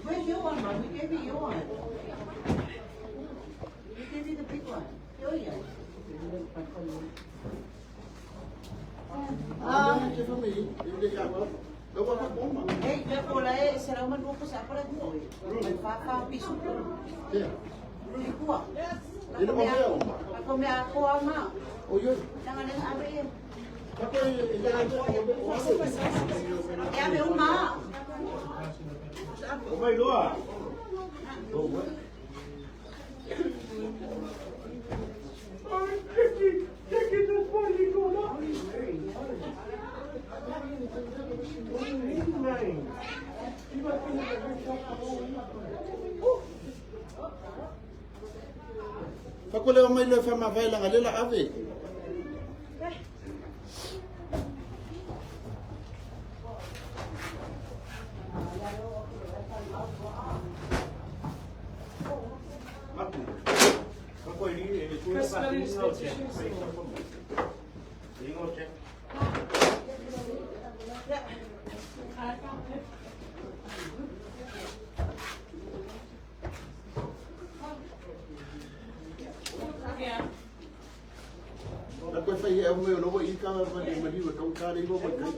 Where's your one, Mum? We gave you your one. We gave you the big one. Eh, e se Fakole o mai le fa mavaela ngalela ave. Na koe whai e au meo noa i ka ma le mahiwa kau kāre iwa mai kai.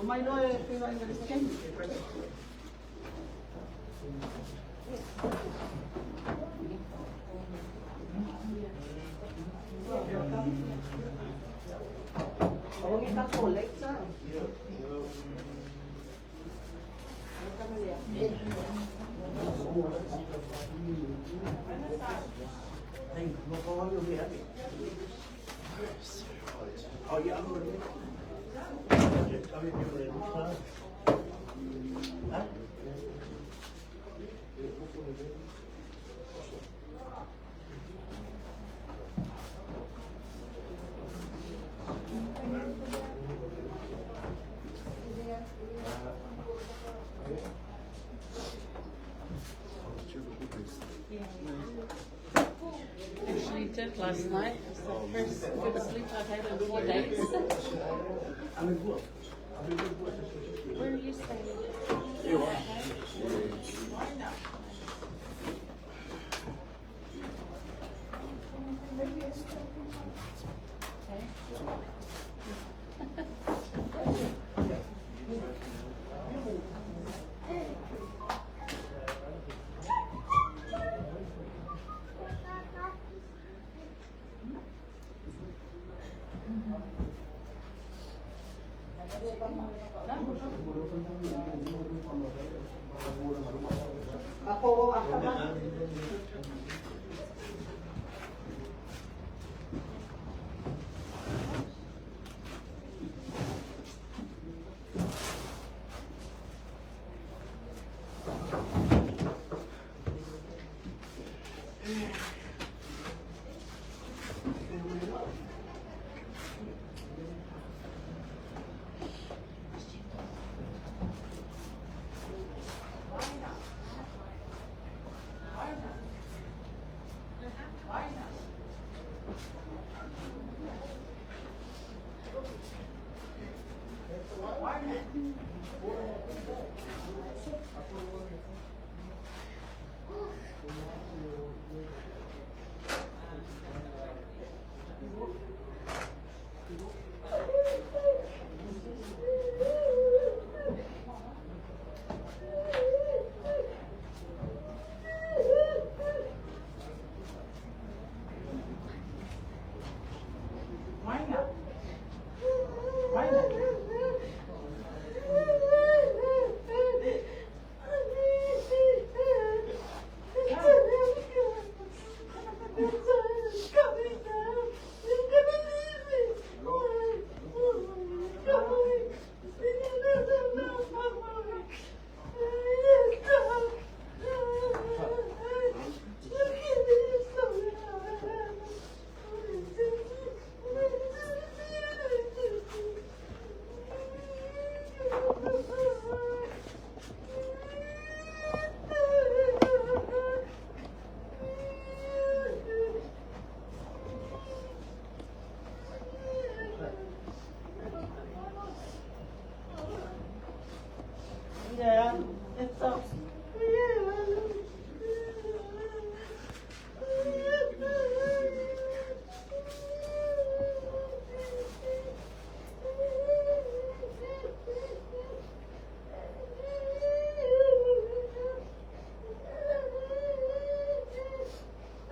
Omai loa e feiloai ma le isi taimi. Aua ne tatou late sa. Actually did last night. It was the first good sleep I've had in 4 days. Where are you staying? Ako, ako ba? Yeah, it's up.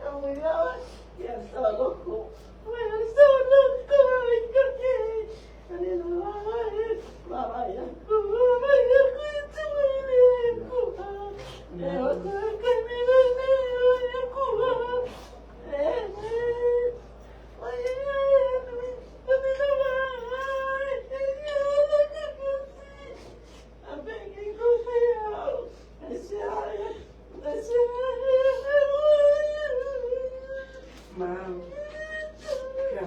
Oh my God. Yeah, so loco. Mom. Yeah.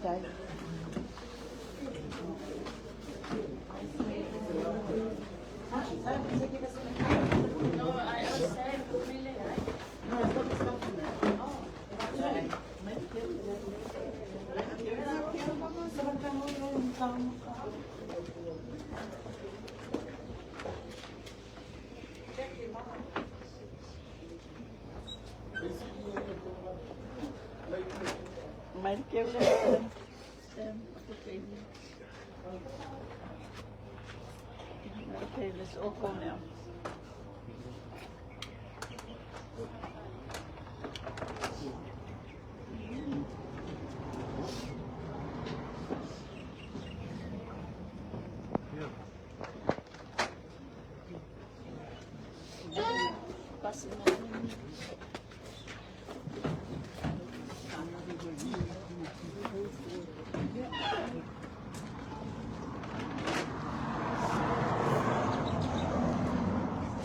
Maina. Mai le keu lea. Okay, let's all go now.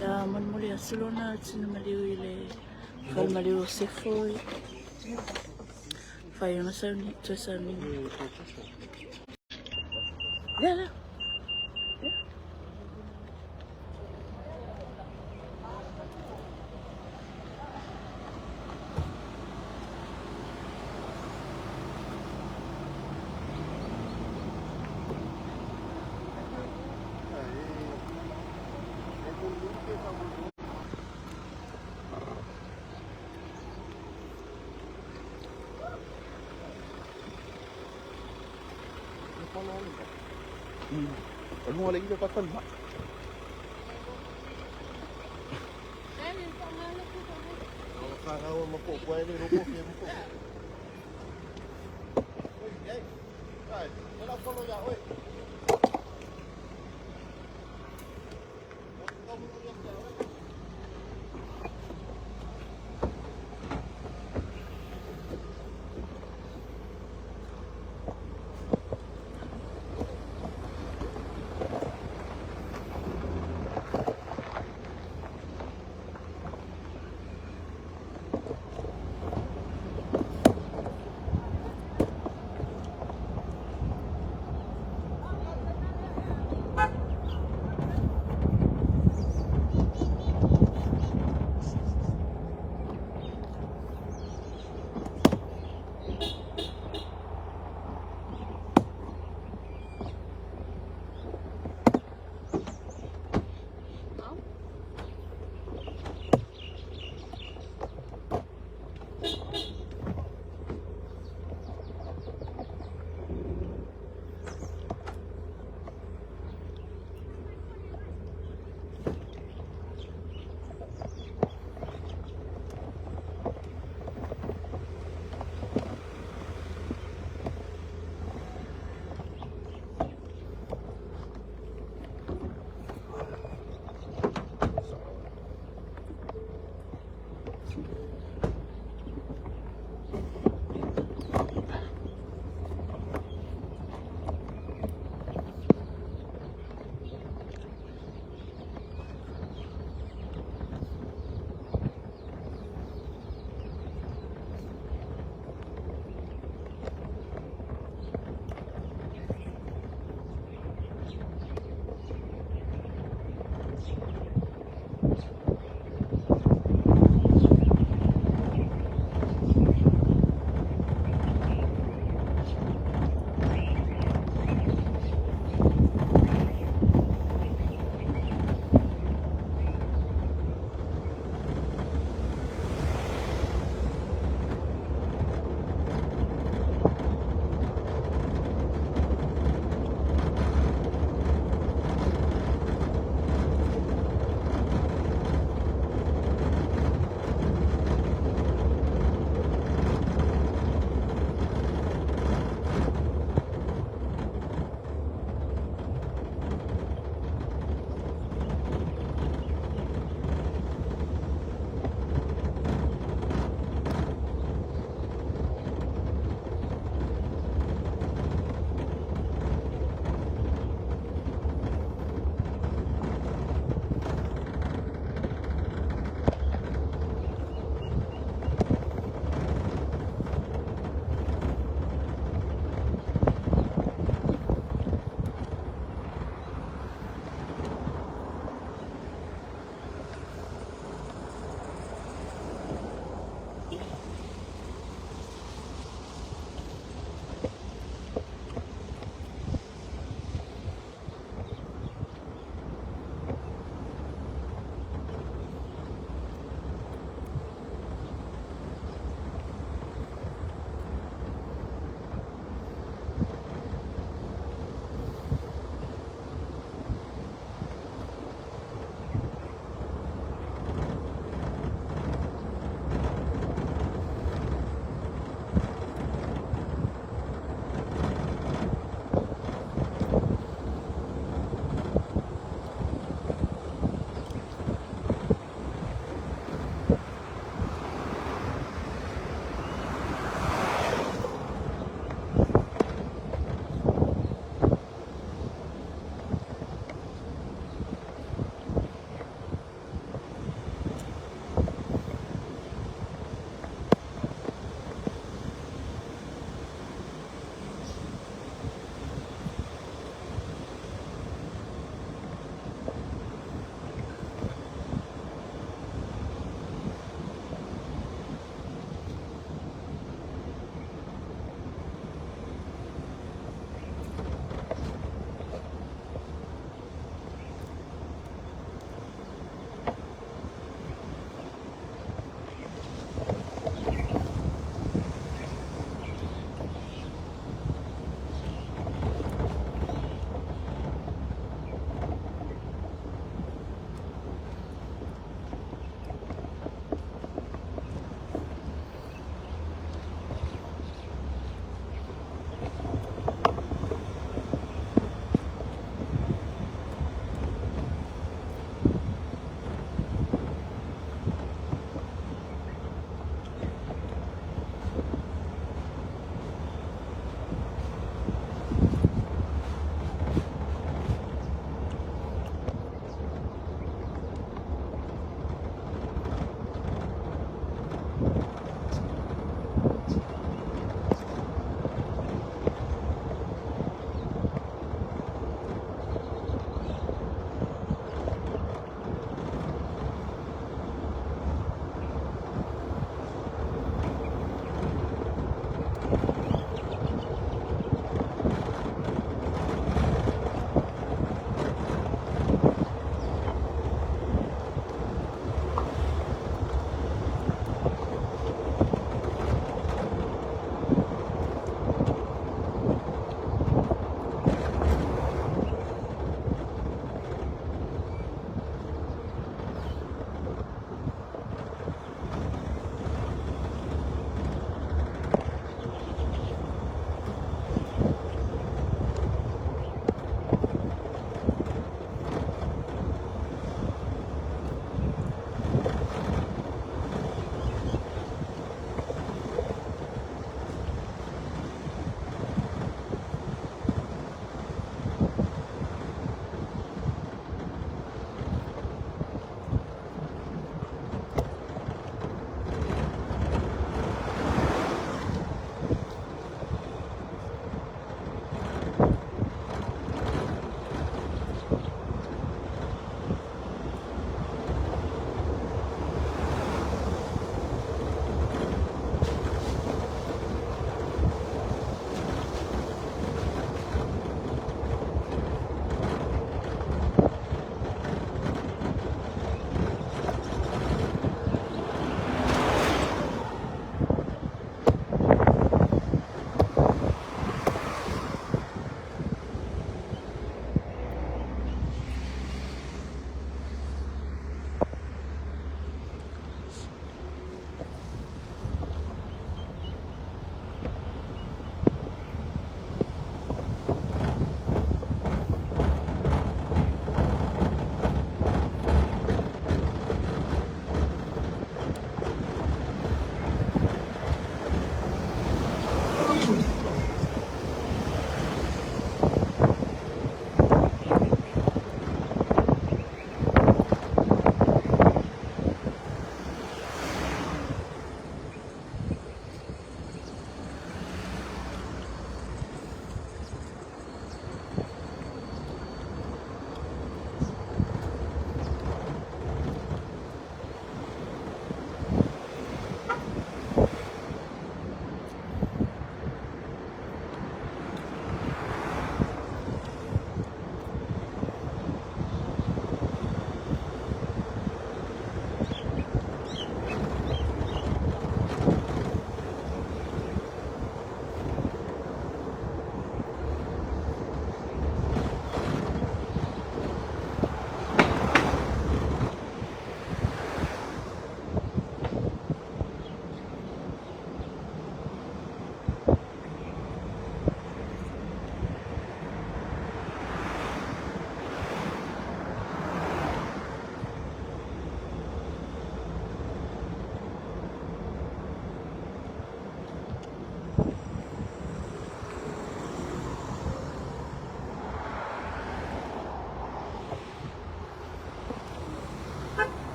Ia molimoli atu lona tino maliu i le fale maliu o Sefo i fai ona sauni, toe sauniga. Lea, lea.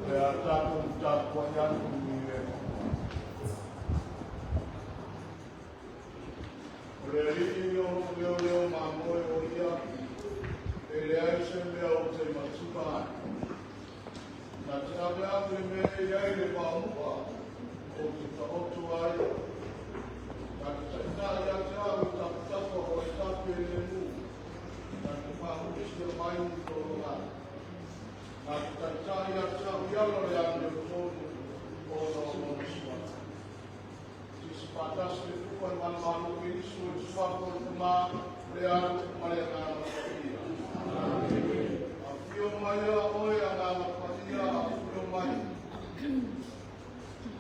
Le a tatou tapuai atu i le O le Alii o lou leoleo mamoe o ia, e leai se mea ou te mativa ai. Na te ave au i le mea e i ai le vaomu'a ou te taoto ai. Na te taitai ia te au i tafatafa o aitape lemu. Na te faamusia mai i tologa. Na te taitai ia te au i ala o le amiotonu ona o lona suafa. Sisi faatasi le Tufa le Manumalo o Keriso i le suafa o le Tama, le Alo ma le Agaga Paia. Afio maia oe Agaga Paia, afio mai.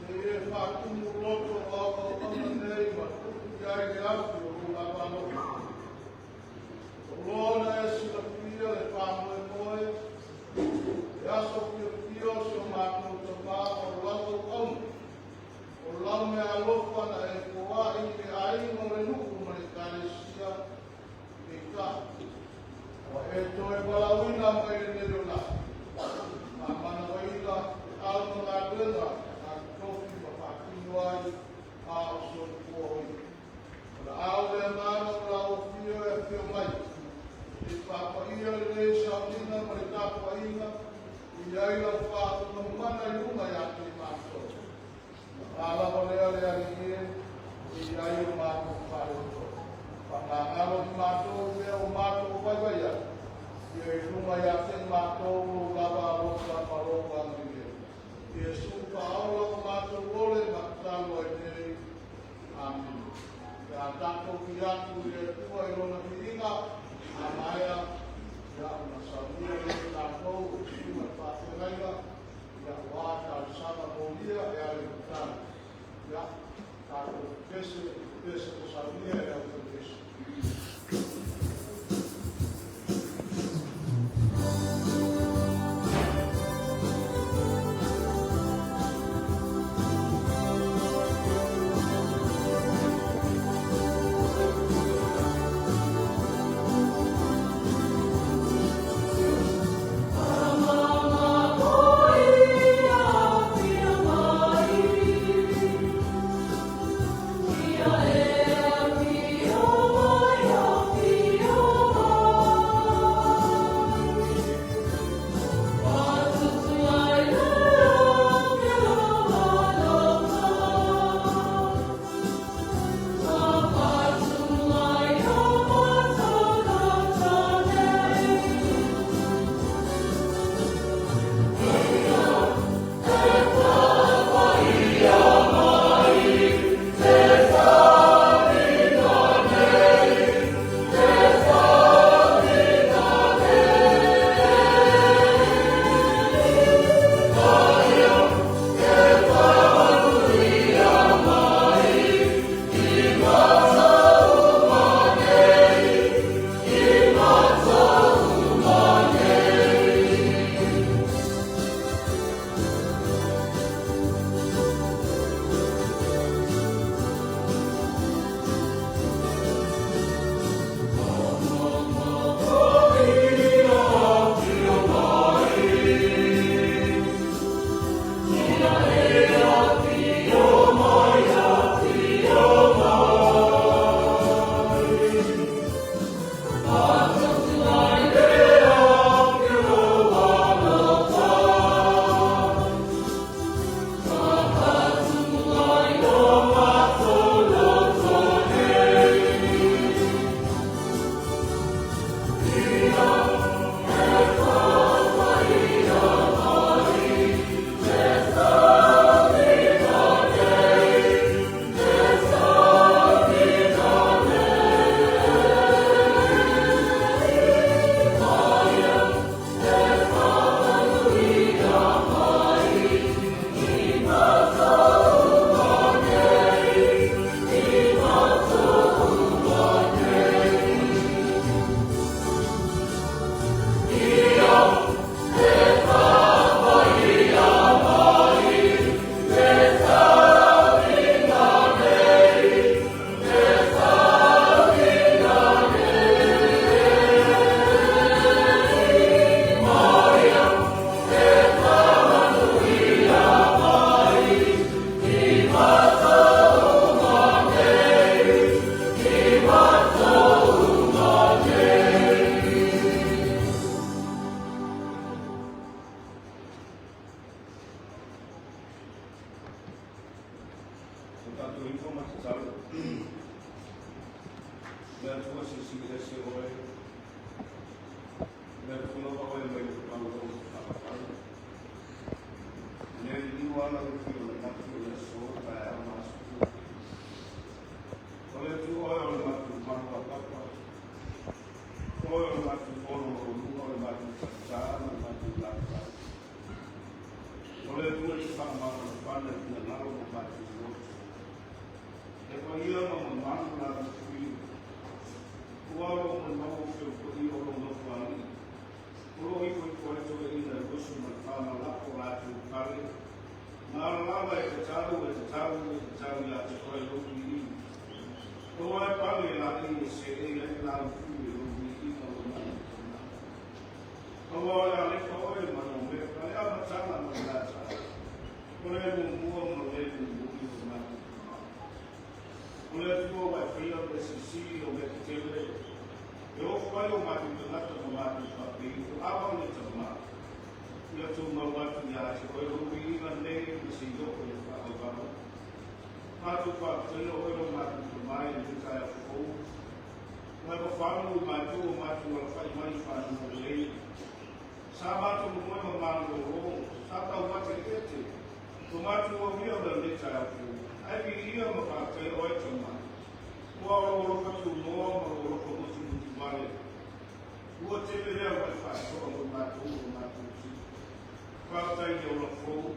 Se i e faatumu loto o au auauna nei ma tuu i ai le afi o lou lava alofa. O loa ona e silafia le faamoemoe, le aso fiafia o si o matou Tamā o lau auauna, o lau meaalofa na e foai i le aiga o le nuu ma le Ekalesia, peitai, ua e toe valaauina mai lenei olagi, faamanavaina feau ma galuega na totofi ma faatino ai a o soifua oe. ai o matou faaletonu. Faamagalo i matou i mea o matou vaivai ai, ia i luga ia te matou lou lava alofa ma lou agalelei. Iesu Faaola o matou ole ma tatalo ai nei. Amene. Pe a tatou fili atu i le Atua i lona viiga, a maea, ia ona saunia lea e tatou e susuga i faafeagaiga, ia aua talosaga molia e ala i tatalo. Ia, tatou pepese, pepese ma saunia e le aufaipese. O tatou ifo ma tatalo. Le Atua silisili ese oe, le Atua lava oe mai le malo o faafai. Le liliu ala le fio le matu o le aso, taeao ma aso fou. O le Atua oe o le matou malu a papa, oe o le matou ono maualuga, o le matou fatatā ma le matou lavavai. O le Atua e te faamafanafana i finagalo ma matou loto. E paia ma mamalu la filifiliga. Ua o lo o molimau o feofo o lou nofoalii. O lo o ifoifo ai toeaiina e 24 ma lako latou fale. Ma alalala e tatau, e tatau, e tatau ia te oe lou viiga. Aua e pale laei e seei ai le laufiu i lou viiga o lou manatunatuga. Aua o le Alefa oe ma le Omeka, le amataga ma le lataga, o le muamua ma le mulimuli o matou tama. O le Atua ua e faia mea silisili o mea tetele, e ofo ai o matou tagata ma matou faapei, o Ava le Tama, ia tumau atu ia te oe lou viiga nei ma seia oo i le faavavau. Matou faafetaia oe lo matou falu i matou o matou alafai mai i fanua lelei. Sa matou momoe ma malolo, sa taumate ete, ua matou aulia o lenei taeao fou. Ae viia ma faafetaia oe Tama, aua o lou alofa tunoa ma lou alofa mutimutivale, ua tele lea ua e faasoa mo matou o lo matou tino. Faafetai i le ola fou,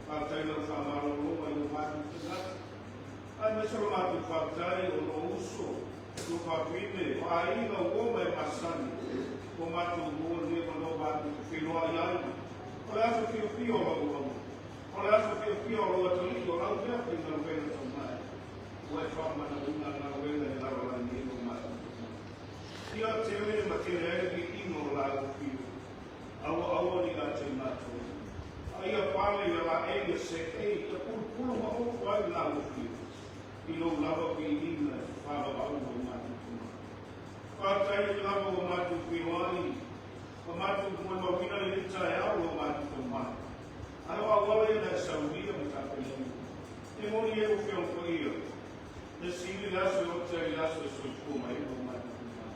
faafetai i lau faamalolo mai o matou tagata, aemaise o le matou faafetai ona o uso, tuafafine, o aiga, uo ma e masani, ua matou maua lenei avanoa matou te feiloai ai. O le aso fiafia o lau auauna, o le aso fiafia o lou atalii, o lau mea faigaluega taumai, ua e faamanauina galuega i le lalolagi nei o matou tagata. Ia tele ma tele ai le viiga o la afio, aua aua ne i latai matou, a ia pale ia laei ia seei, ia pulupulu ma ofu ai la afio, i lou lava viiga e fafavavau o matou tagata. Faafetai i lava ua matou feiloai, ma matou molimauina lenei taeao o lo matou taumai. Ae o auala ia na e saunia ma tapenaina. E moni e o Afioga Paia, le sili le aso e ote ai le aso e soifua mai ai lo matou taumai.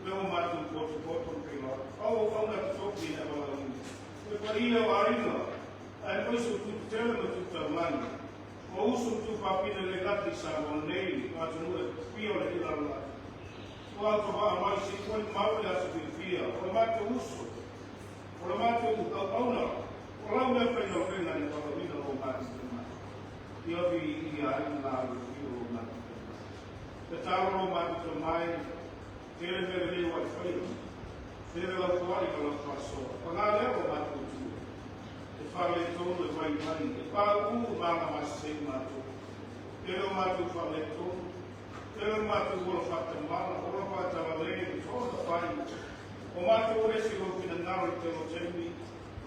Lea ua matou potopoto ma feiloai, pau o auauna totofi na e valaauina. Le paia o aiga, aemaise o tutetele ma tutaulagi, o uso ma tufafine le gata i Samoa nei, ma atunuu e fia o lenei lalolagi. Ua autovaa mai se i molimau i le aso fiafia o le matou uso, o le matou auauna, o lau mea faigaluega i le valaauina o lo matou taumai. Ia viia ai le lalofia o lo matou taumai. Tatalo lo matou taumai, tele mea lelei ua e faia, tele lau foai ma lau faasoa. Paga lea o lo matou Atua, e faaletonu, e vaivai, e pauu ma agamasese matou. Tele o matou faaletonu, tele o matou ola faatamala, ola faatalale, ma soona fai. O matou o ese i lou finagalo i tele o taimi,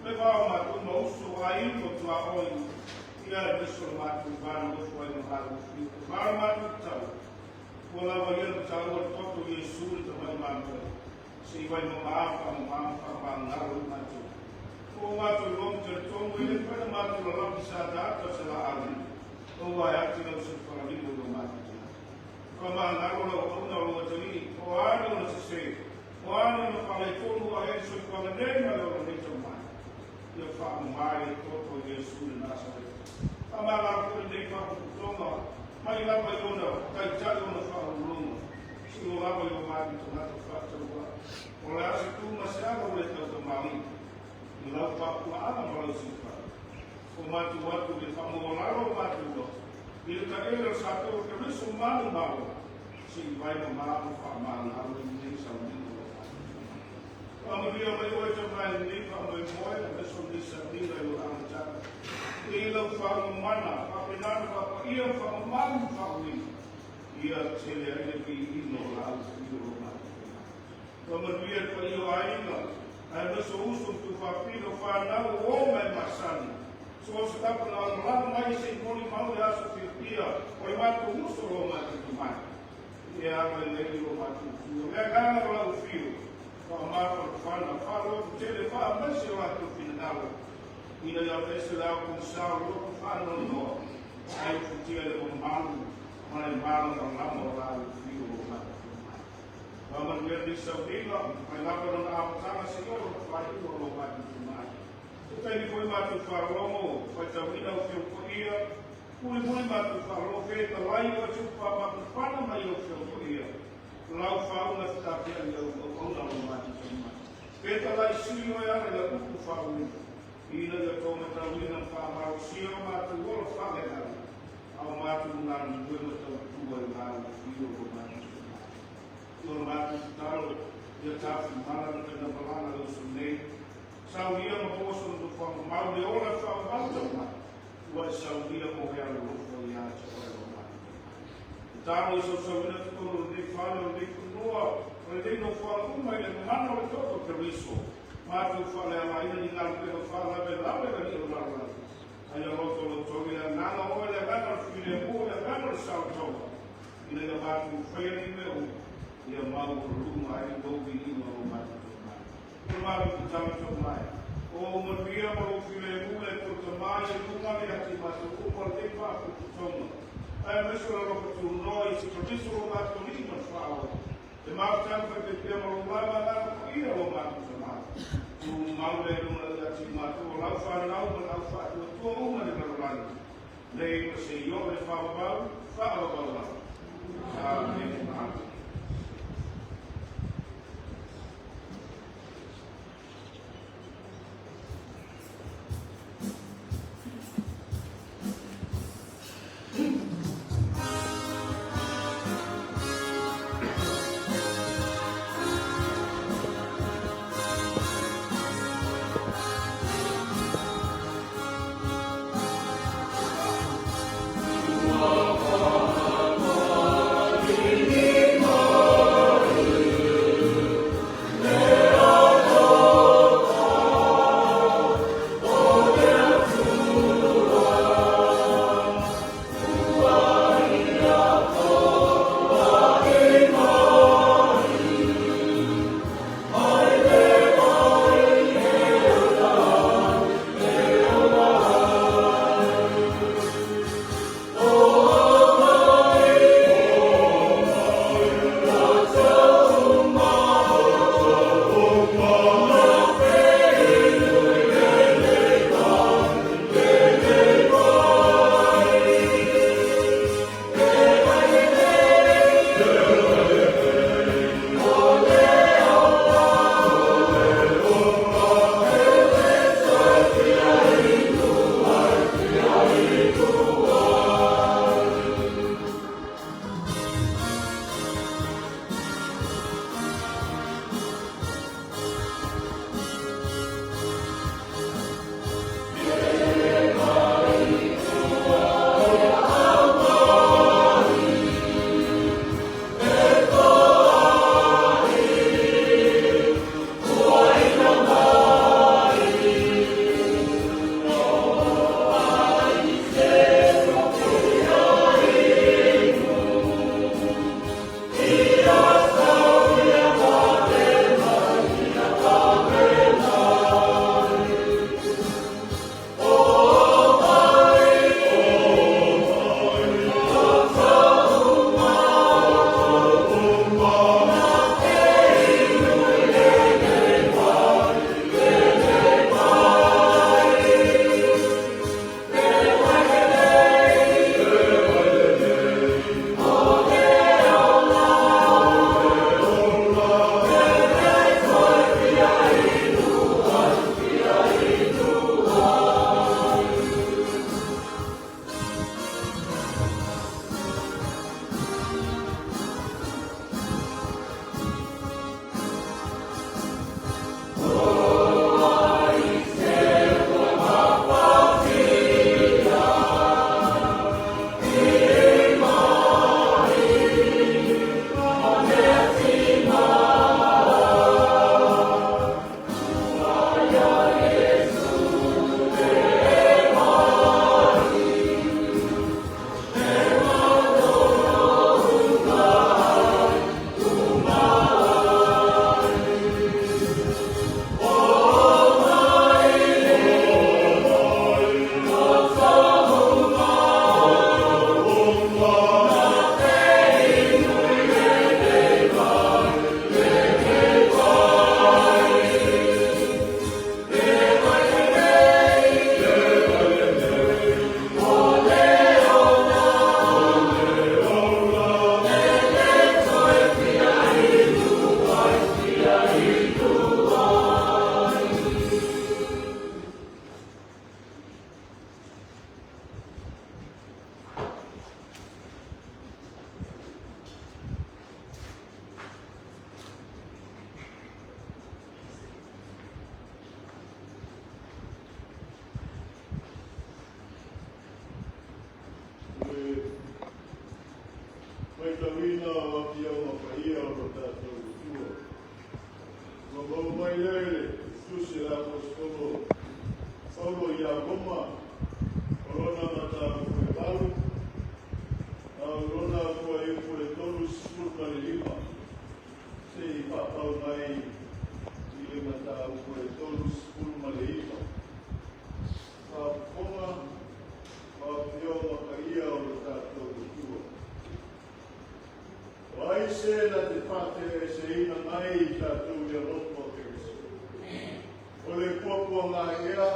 le va o matou ma uso, aiga o tuaoi, ia aemaise o le matou va nonofo ai ma lau Afioga. Ma o le matou tatalo, ua lava ia le taua le toto o Iesu le tamai mamoe, se i vaimamā faamamā ma faamagalo ai matou. Ua matou iloa ma talitonu e le mafai ona matou lalafi sa ataata o se laau, aua e ati lau sefalima i lo matou tagata. Faamagalo lau auauna o lou atalii, o a ni ona sesē, o a ni ona faaletonu a e le soifuaga nei ma le ola nei taumai. Ia faamamā i le toto o Iesu le Nasareta. Faamagalo foi lenei faapotopotoga mai lava i ona taitai ona faauluuluga, seia lava i o matou tagata faatauvaa. O le a se tu ma se alo ua le tautamalii i lau faapulaaga ma lau sifa. O matou atu i le faamaualalo o matou loto i le taele o le satou o Keriso manumalo, se i vai mamā ma faamagalo i lenei sauniga o lo matou taumai. Faamanuia mai oe taumai i lenei faamoemoe aemaise o lenei sauniga i lou amataga. I lau faamamana, faapena ona faapaia ma faamamalu ma faauuina, ia tele ai le viiga o lau afio o lo matou taumai. Faamanuia le paia o aiga, aemaise o uso ma tuafafine, o fanau, o uo ma e masani. So o se tapa na lagolago mai se i molimau le aso fiafia o le matou uso o lo matou taumai. E agalelei i lo matou Atua. Le agaga o lau afio, faamafanafana, faalototele, faamaise o latou finagalo, ina ia aveese le ao pogisa o loto faanoanoa, ae ufitia i le mamalu ma le malamalama o lau afio o lo matou taumai. Faamanuia lenei sauniga, mai lava lona amataga seia oo lona faaiuga o lo matou taumai. Se taimi foi matou faalogo, faitauina au Afioga Paia, mulimuli matou faalogo fetalai o se upu faamafanafana mai au Afioga Paia, lau faauuga fetafiai i au auauna o lo matou taumai. Fetalai sili oe ala i lau upu faauuina, ina ia taumatauina ma faamalosia o matou ola faaleaga, a o matou galulue ma tautua i lau afio o lo matou taumai. O le matou tatalo, ia tafimala le faigamalaga i le uso nei, saunia ma poso le nofoaga mau le ola e faamamalu taumai, ua e saunia mo he alolofa ia te oe o matou taumai. Tatalo i sausauina totonu o lenei fale o lenei fanua o lenei nofoaga uma i le mana o le toto o Keriso, matou faaleagaina ni galuega faalavelave i alii o le lalolagi. Ae ia loto loutou i le agaga o oe, le agaga o le filemu, le agaga o le saolotoga, ina ia matou faia ni mea uma, ia maualuluga ai lou viiga o lo matou taumai. O le matou tatalo taumai, o ou manuia ma lou filemu le Atua Tama i luga le ati matou uma o lenei faapotopotoga, aemaise o le alofa tunoa i se Keriso lo matou Alii ma le Faaola. E matou fai pea ma lou lava agaga paia o lo matou Tama. Tumau lea i luga ia te matou o lau fanau ma lau faatuatua uma i le lalolagi, nei ma seia oo i le faavavau, faavavau lava. Amene. Amene. Matauina o Afioga Paia o lo tatou Atua. Ua maua mai lea i le Tusi a le Aposetolo Paulo ia Roma, o lona mataupu e 8, a o lona fuaiupu e 35, seia faapau mai i le mataupu e 39. Faafofoga ma Afioga Paia o lo tatou Atua. O ai se se na te faateeseina mai i tatou i le alofa o Keriso. O le puapuagaeea,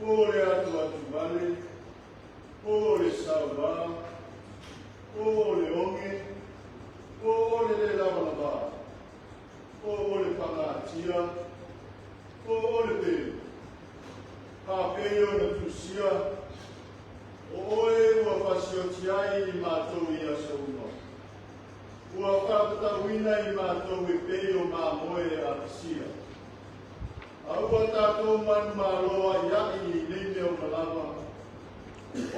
po o le atuatuvale, po o le sauvā, po o le oge, po o le lē lavalavā, po o le pagatia, po o le pelu. Faapei ona tusia, o oe ua fasioti ai i matou i aso uma. Ua faatatauina i matou e pei o mamoe e apasia. A ua tatou manumalo ai ai i nei mea uma lava,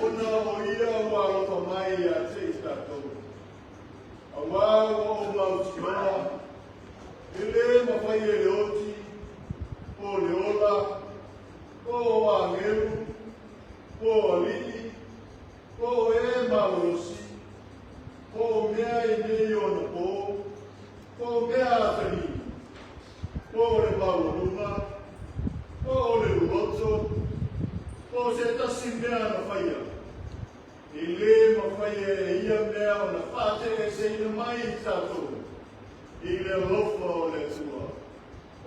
ona o ia ua alofa mai ia te i tatou. Auā ua ou mautinoa, e lē mafai e le oti, po o le ola, po o agelu, po o alii, po o e malolosi, po o mea i nei ona pō, po o mea atalii, po o le maualuga, po o le loloto, po o se tasi mea na faia, e lē mafai e ia mea ona faateeseina mai i tatou i le alofa o le Atua,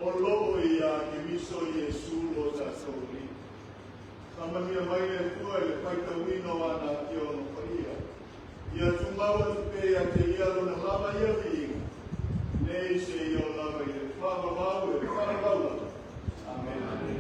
o loo ia Keriso Iesu lo tatou Alii. Faamanuia mai le Atua i le faitauina o ana Afioga Paia. Ia tumau atu pea ia te ia lona lava ia viiga, nei seia oo lava i le faavavau e faavavau lava. Amene.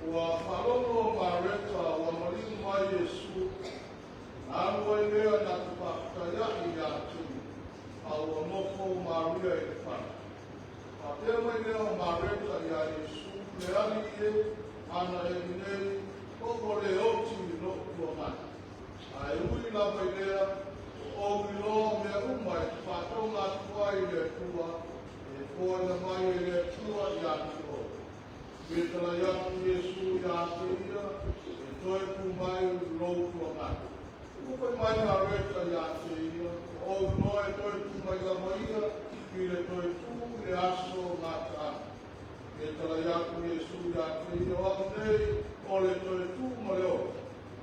Ua faalogo o Mareta ua maliu mai Iesu, ona alu ai lea na te faafetaiaʻi ia te ia, a ua nofo Maria i le fale. Faapea mai lea o Mareta iā Iesu, Le Alii e, ana e i nei, o ua le oti loʻu tuagana. Ae ui lava i lea, ua ou iloa mea uma e te faatauga atu ai i le Atua, e foaina mai e le Atua ia te oe. Fetalai atu Iesu ia te ia, E toe tu mai lou tuagana. Ua fai mai Mareta ia te ia, Ua ou iloa e toe tu mai lava ia i le toe tu i le aso gataaga. Fetalai atu Iesu ia te ia, O au nei o le toe tu ma le ola.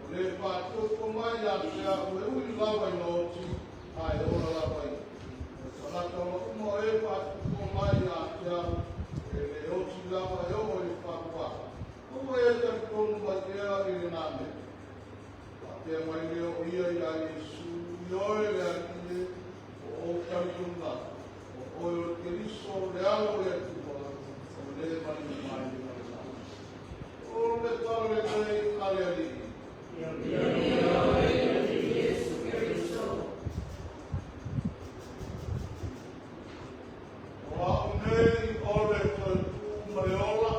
O le faatuatua mai ia te au e ui lava ina oti, ae ola lava ia. O le tagata ola uma o e faatuatua mai ia te au, e le oti lava e oo i le faavavau. Ua e talitonu mai ea i lena mea? Faapea mai lea o ia iā Iesu, Ioe le Alii e, ua ou talitonu lava, o oe o le Keriso, le Alo o le Atua, o le maliu mai le lalolagi. O le tala lenei a le Alii. O au nei o le toe tu ma le ola,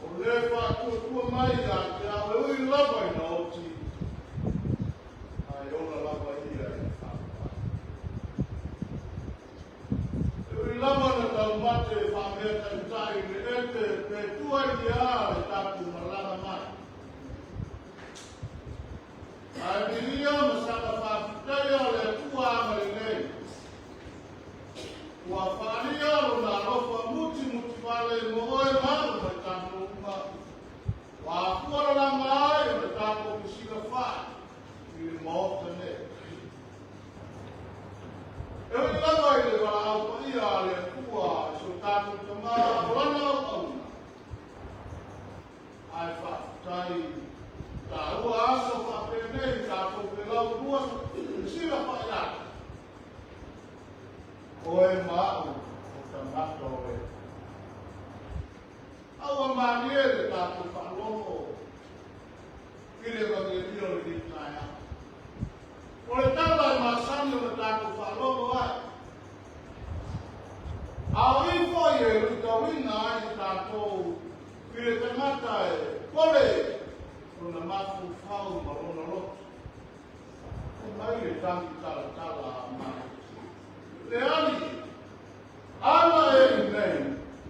o le faatuatua mai ia te au e ui lava ina oti, ae ola lava ia i le faavavau. E ui lava na taumate e faameataitai i le ete pe tua i le a le tatou malaga mai. Ae viia ma saga faafetaia le Atua agalelei, ua faaalia lona alofa mutimutivale mo oe ma au ma i tatou uma, ua afua lalama ai ona tatou fesilafai i le Maota nei. E ui lava i le valaau paia a le Atua i so tatou Tama o lana auauna, Ae faafetai taua aso faapenei tatou te laulua fesilafai ai, oe ma au o tagata o le Atua. A ua malie le tatou faalogo i le Evagelia o lenei taeao. O le tala e masani ona tatou faalogo ai, a o i foi e luitauina ai tatou I le tagata e pole lona mafaufau ma lona loto, fai mai le tagi talatala a Mareti, Le Alii, ala e i nei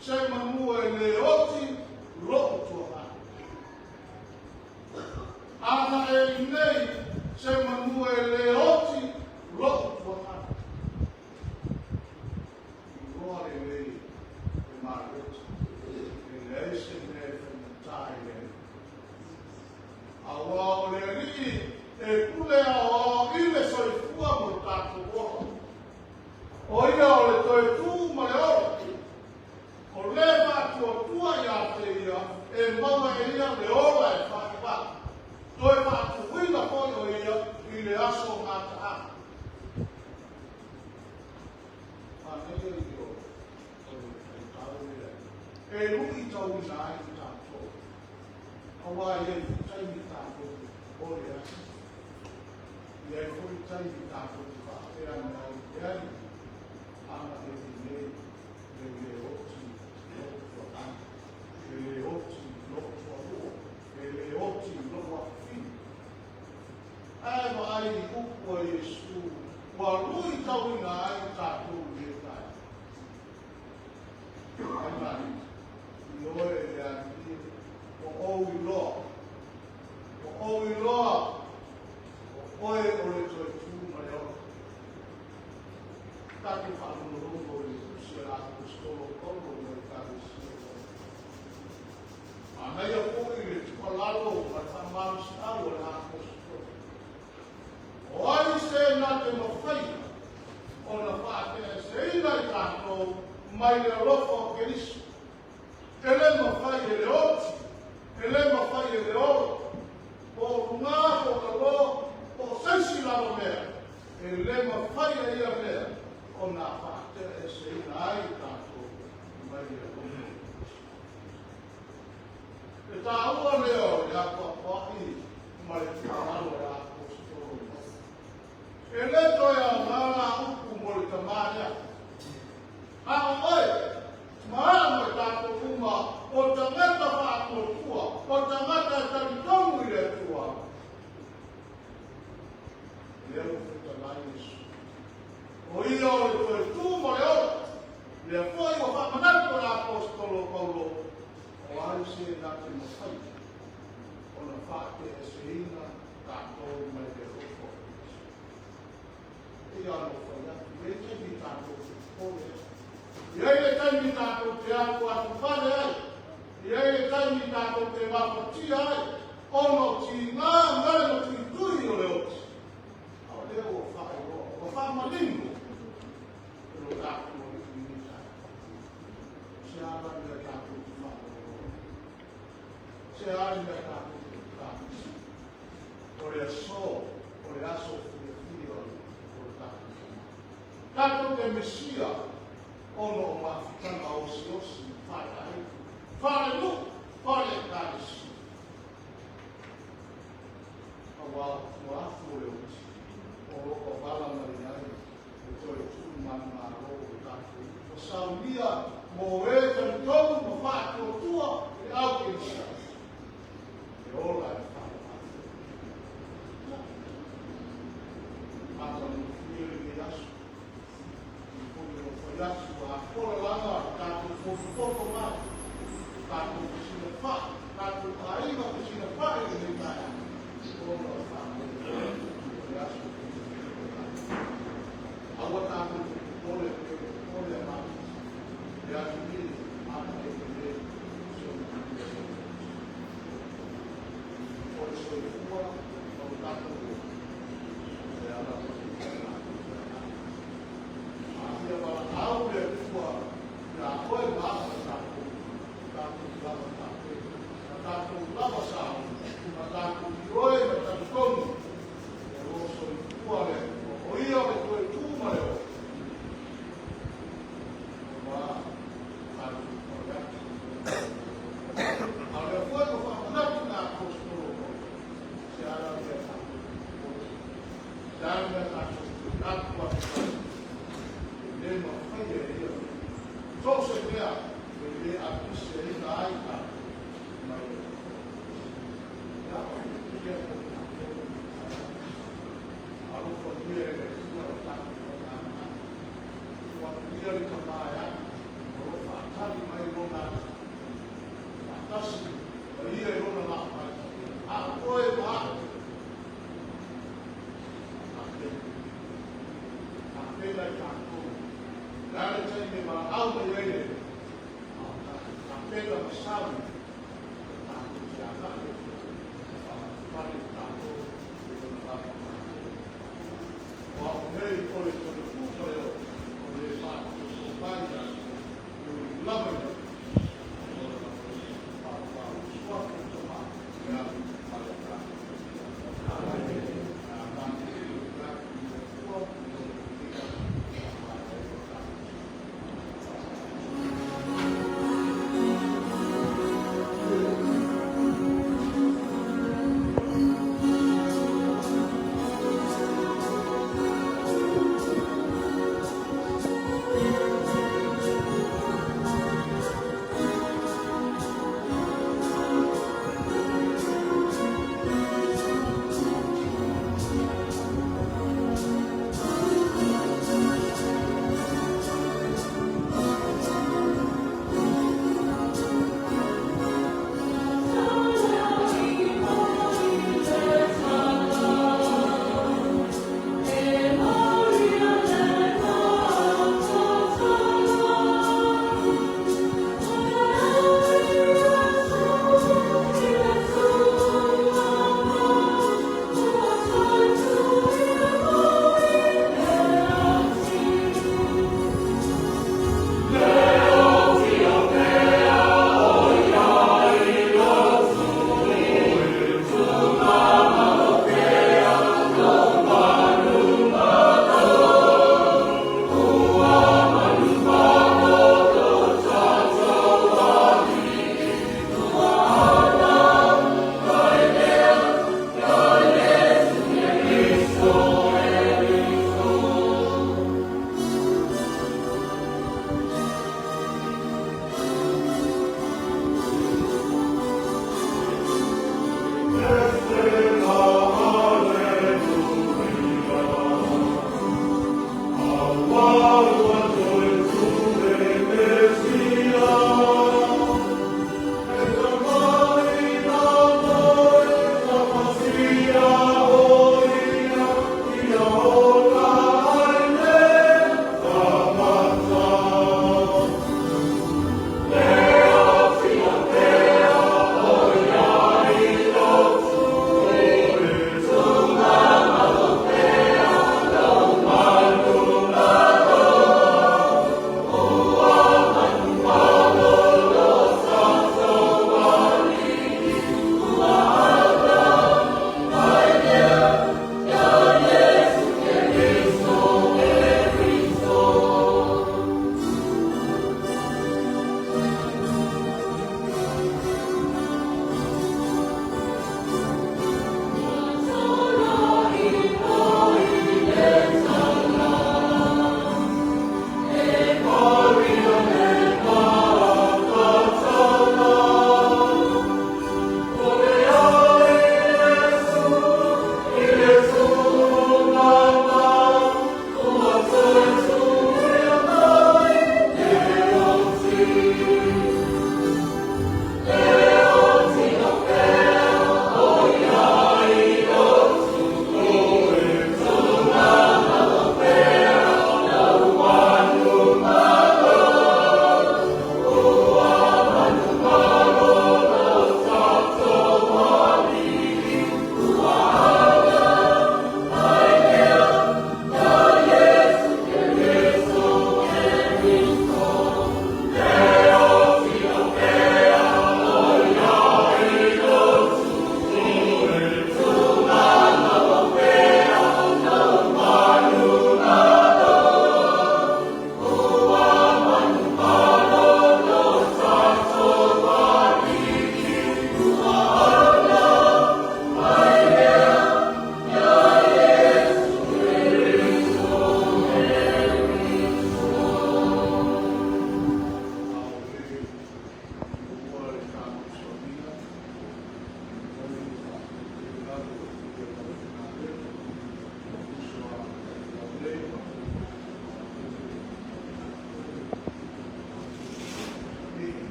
se manu e le oti loʻu tuaʻana. Ana e i nei se manu e le oti loʻu tuaʻana. Iloa lelei e Margaret e leai se mea e faigata i le Alii. Aua o le Alii e pule aoao i le soifua mo le tatou ola. O ia o le toe tu ma le ola. O le faatuatua ia te ia e maua e ia le ola e faavavau. Toe faatuina foi o ia i le aso gataaga. Manaia ia o le faitau lea e luitauina ai i tatou, aua e i ai foi taimi tatou te popole ai, e i ai foi taimi tatou te faapea ane ai, E Alii, ana e i nei le le oti loʻu tuaʻana, le le oti loʻu tualua, le le oti loʻu afafine. Ae vaai i upu a Iesu ua luitauina ai tatou i lenei taeao. Ai Maria, ioe e le Alii e, ua ou iloa, ua ou iloa, o oe o le toe tu ma le ola. Tatou faalogologo i le tusi a le Aposetolo o Paulo mo Ekalesia o Roma. Manaia foi le tuualalo ma le faamalosiau a le Aposetolo. O ai se na te mafaia ona faateaeseina i tatou mai le alofa o Keriso? E le mafai e le oti, e le mafai e le ola, po o luga po o lalo, po o se isi lava mea, e le mafai e ia mea ona faateaeseina ai i tatou mai le alofa o Keriso. taua lea o le apoapoai ma le tuualalo a le Aposetolo Paulo. E le toe aoga la upu mo le tamā lea. A o oe, ma au ma i tatou uma, o tagata faatuatua, o tagata e talitonu i le Atua, lea ua fetalai Iesu. O ia o le toe tu ma le ola, lea foi ua faamanatu e le Aposetolo Paulo, o ai se na te mafai ona faateeseina tatou mai le alofa o Keriso. E pei lava ona ou fai atu, e i ai taimi tatou te popole ai. E i ai le taimi tatou te atuatuvale ai. E i ai le taimi tatou te gafatia ai ona o tiga ma le matuitui o le oti. A o lea ua faailoa, ua faamanino e lo tatou Alii i lenei taeao. O se a la le mea tatou te faalogologo ai? O se a le mea tatou te kamisi? O le aso, o le aso fiafia o le tatou Tama. Tatou te misia ona o mafutaga osiosi faale-aiga, faale-nuu, faale-ekalesia. Aua o tua atu o le oti, o lo o vala mai ai le toe tuu manumalo o le tatou nuu. Ua saunia mo e talitonu ma faatuatua i le au kerisiano, e ola e le faaaloalo. Ia, matagofie lenei aso. E pei ona ou fai atu, a fola lava le tatou fotupoto mai, tatou fesilafai, tatou aiga fesilafai i lenei taeao, ona o le faamoemoe o le aso fiafia o tatou. Aua tatou te popole pei ona popole Amaleki, le atunuu mataetele o si o matou atunuu. O le soifua ma lo tatou ola, e ala mai i le tatou feagai. A fia valaau le Atua ia oe ma au ma tatou, tatou lava tapena, ma tatou lava sauni, ma tatou ioe ma talitonu o lo o soifua le Atua, o Ia o le toe tu ma le ola. Aua tatou pale atu. A o lea foi ua faamanatu na Aposetolo Paulo, se a la mea tatou.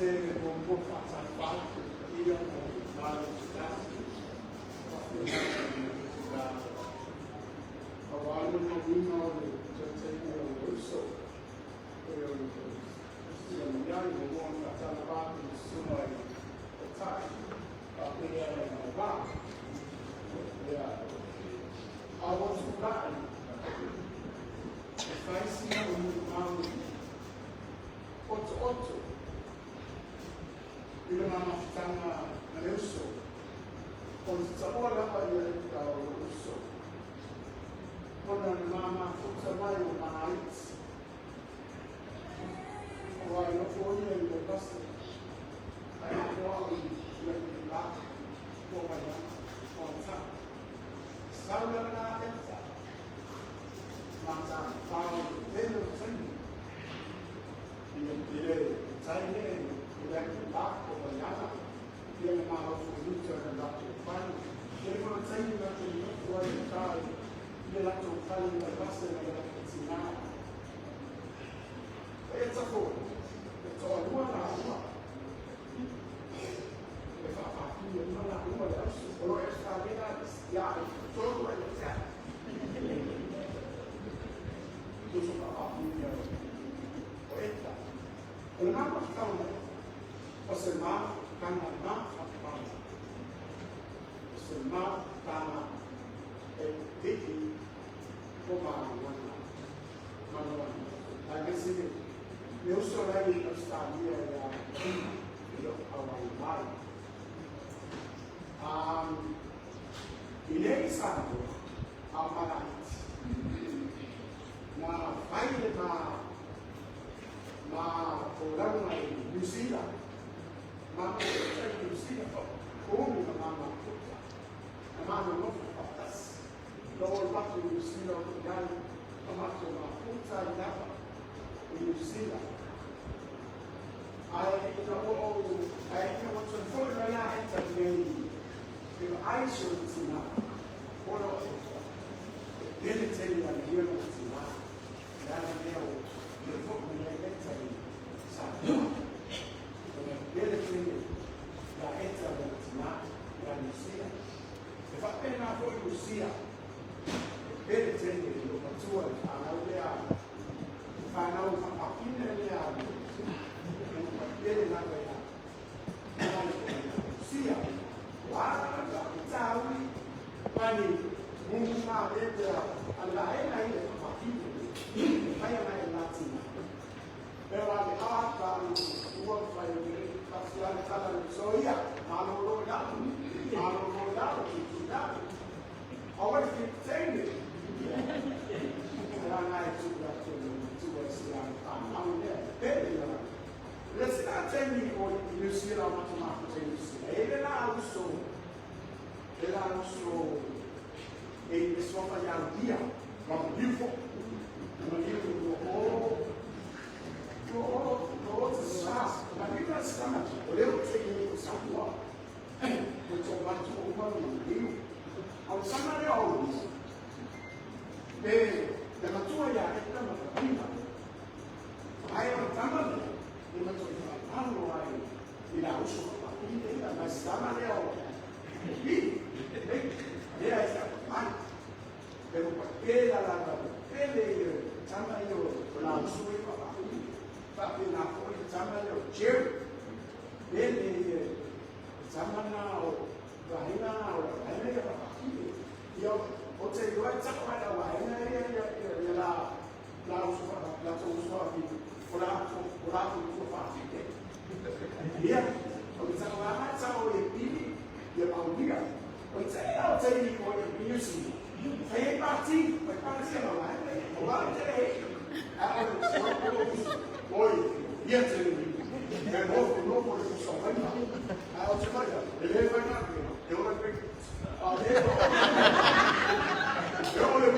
Se muamua faatalofa atu i le paia ma le mamalu o se tasi, faafetai aua le molimauina o le taitaiga o le uso, o le Siamaniai. Muamua ona faatalofa atu i le susuga i le Taitai faapea le auvaa. Ia, a ua tulai e fai sina o molimau otooto i le mamafutaga a le uso, o le taua lava ia e o le uso, ona na mamafuta mai o Malaiti. Aua e nofo ia i Vaivase, ae nofo au i Laulima, po o Vaiaga, o Ataa. Sau lava la Eta, matāfao i le tele o taimi, i le tai le i le la o Vaiaga, ia le maofo i uta i le latou fale. E le fana taimi latou nofo ai i tai i le latou fale i Vaivase ma le latou tinā. O Eta foi, e toalua laua, e faafafine uma laua le auso. O lo e whanena ia e tolu ai le tea. Tuso faafafine o Eta. O le mafutaga mai, o se mafutaga mafafana. O se mafutaga e pipii o maluana. Maluana. Aemaise le uso lai i Australia ia Tina, i lo auai mai. I nei Samoa, a o Malaiti, na fai le ma tolaga i New Zealand. Ma mafuta i New Zealand, umi na ma mafuta. Na ma nonofo faatasi. Na o atu i New Zealand o iai, ma matou mafuta ai lava i New Zealand. Ae ina ua ou, ae ina ua toe foi mai la Eta i nei, e vaai si ona tinā, ona o Eta, e pele tele ia ia lona tinā. Le ala lea o toe foi mai ai Eta i Samoa. Ona e pele tele ia Eta lona tinā ia New Zealand. E faapena foi Lucia, e pele tele i lou matua i fanau lea, fanau faapapine lea, e pele lava ia Lucia. Ua taui mani mumu ma le a le vaega ia e faapapine, e fai mai e latina. E wa le ata ua fai le fasia le tala le soia, malo lo ya, malo lo ya, tu ya. Awa le fitaine. La ngai tu la tu tu si la pa au le pele la. Le se la teni o i New Zealand ma tu ma te New Zealand. E le la uso. E la uso e le sofa ya dia. Ma beautiful. Ma beautiful. O o o te sa. Ma ni la sa. O le o te ni o sa wa. O to ma to o ma ni. Au sama le o. E le matua ia e tama pina. Ai o tama le e matua i whaipalo ai i la uso whakapine ia mai sama le o. I, lea e sa mai. Pero pa pela la la pele i tama i o la uso i whakapine. Whapena foi tama le o Jerry. Pele i tama na o wahina o la wahina ia whakapine. Ia o te iwa tako ai la wahina ia ia ia ia la la uso la to uso whakapine. O la o la uso whakapine. Ia, o te tau aha tau e pili, ia maulia. O te au te i o e music. Fai e parti, fai parti a wahina. O wā te he. A o le o o oi, ia te le E no no por eso sa vaina. A o te mai, e le vai na e ora pe. A le. E o le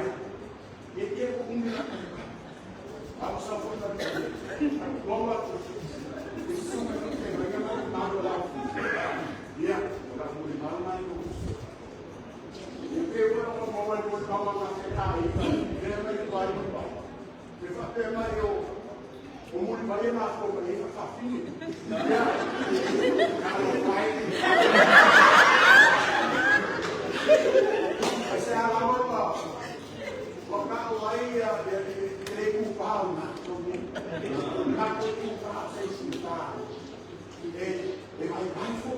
Ia, e te ko umi la. Au sa fo ta loma e su me te mai ma ma la. Ia, o la mo le mal mai ko. E pe wa o mo wa mo ka ma ka ta i. E mai ko ai mo. E fa pe mai o o mo le mai ma ko e fa fa fini. Ia. Ka lo mai. Ai se ala mo pa. Wa ka o ai ia e le ku pa na to ni. Ka ko ku pa se si pa. E e mai mai fo.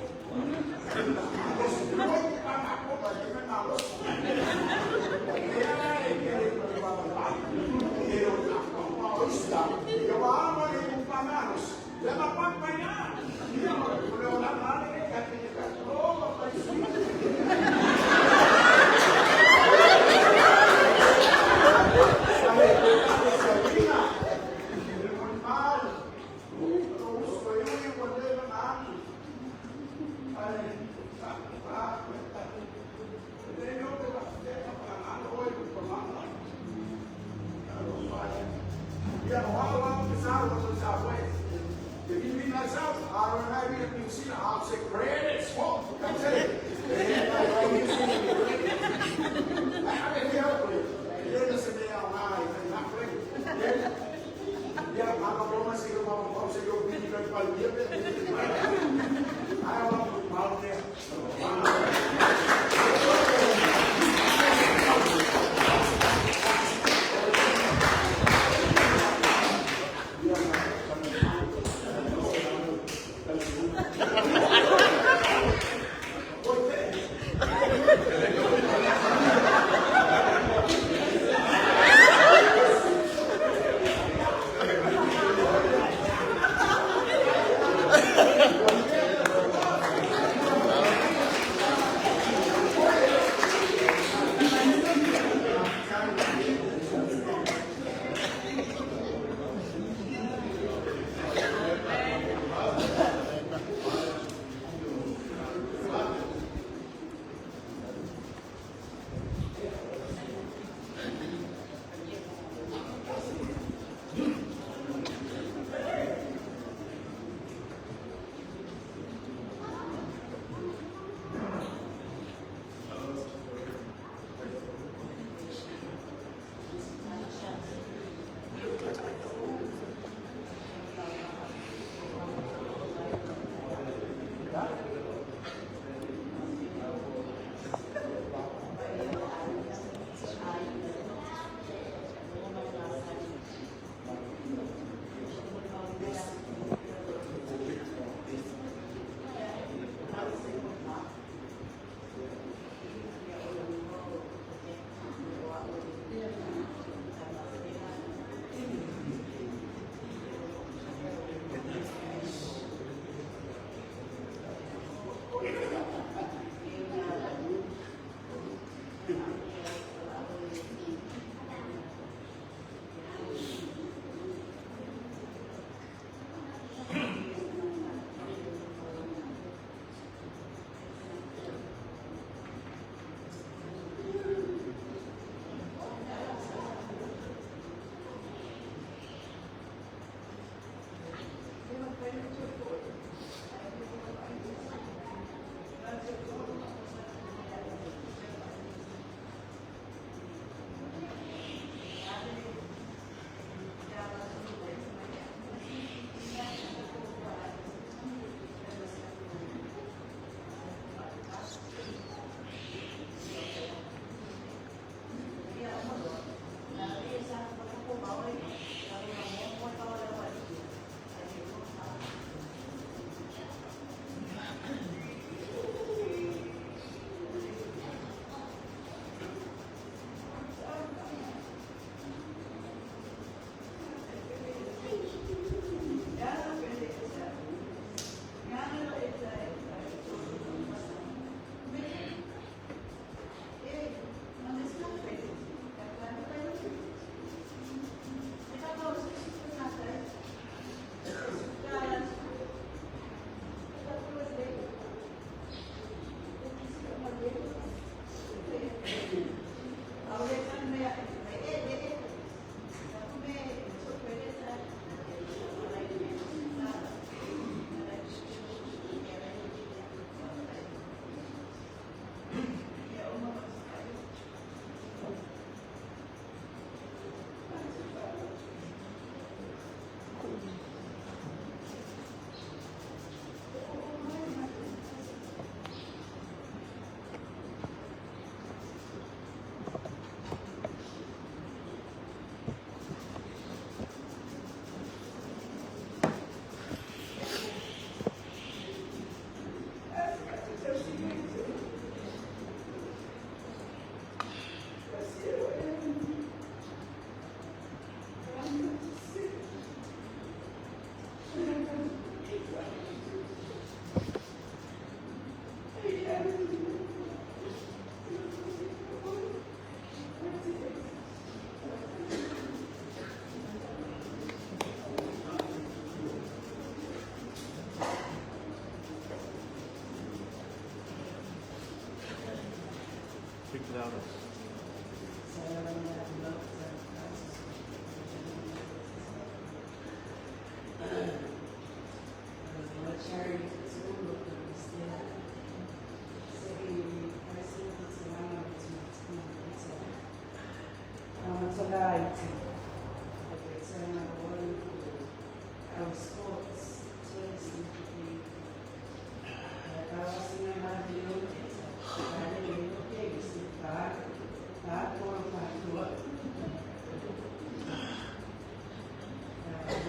When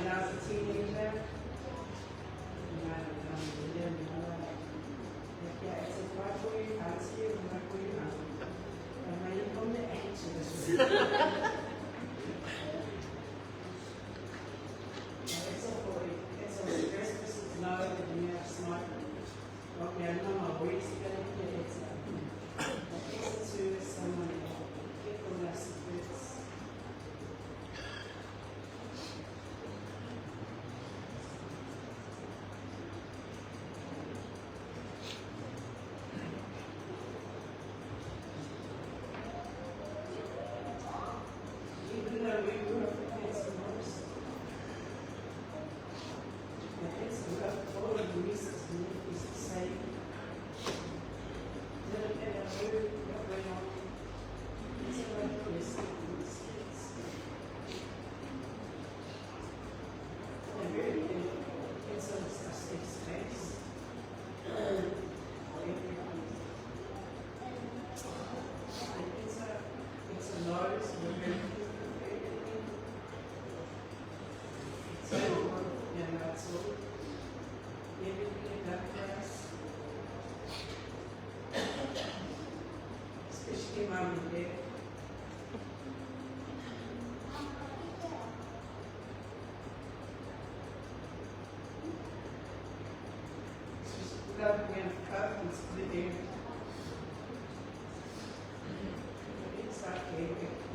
I was a teenager, Even though we grew up against the worst, the kids grew up all of the nieces and nephews the same. Didn't matter who, what went on. It's a great blessing for these kids. And really, it's a safe space for everyone. And it's a knows we're very everything. So, it's all everything done for us. Especially mum and dad. It's just loving and up and splitting. It's okay,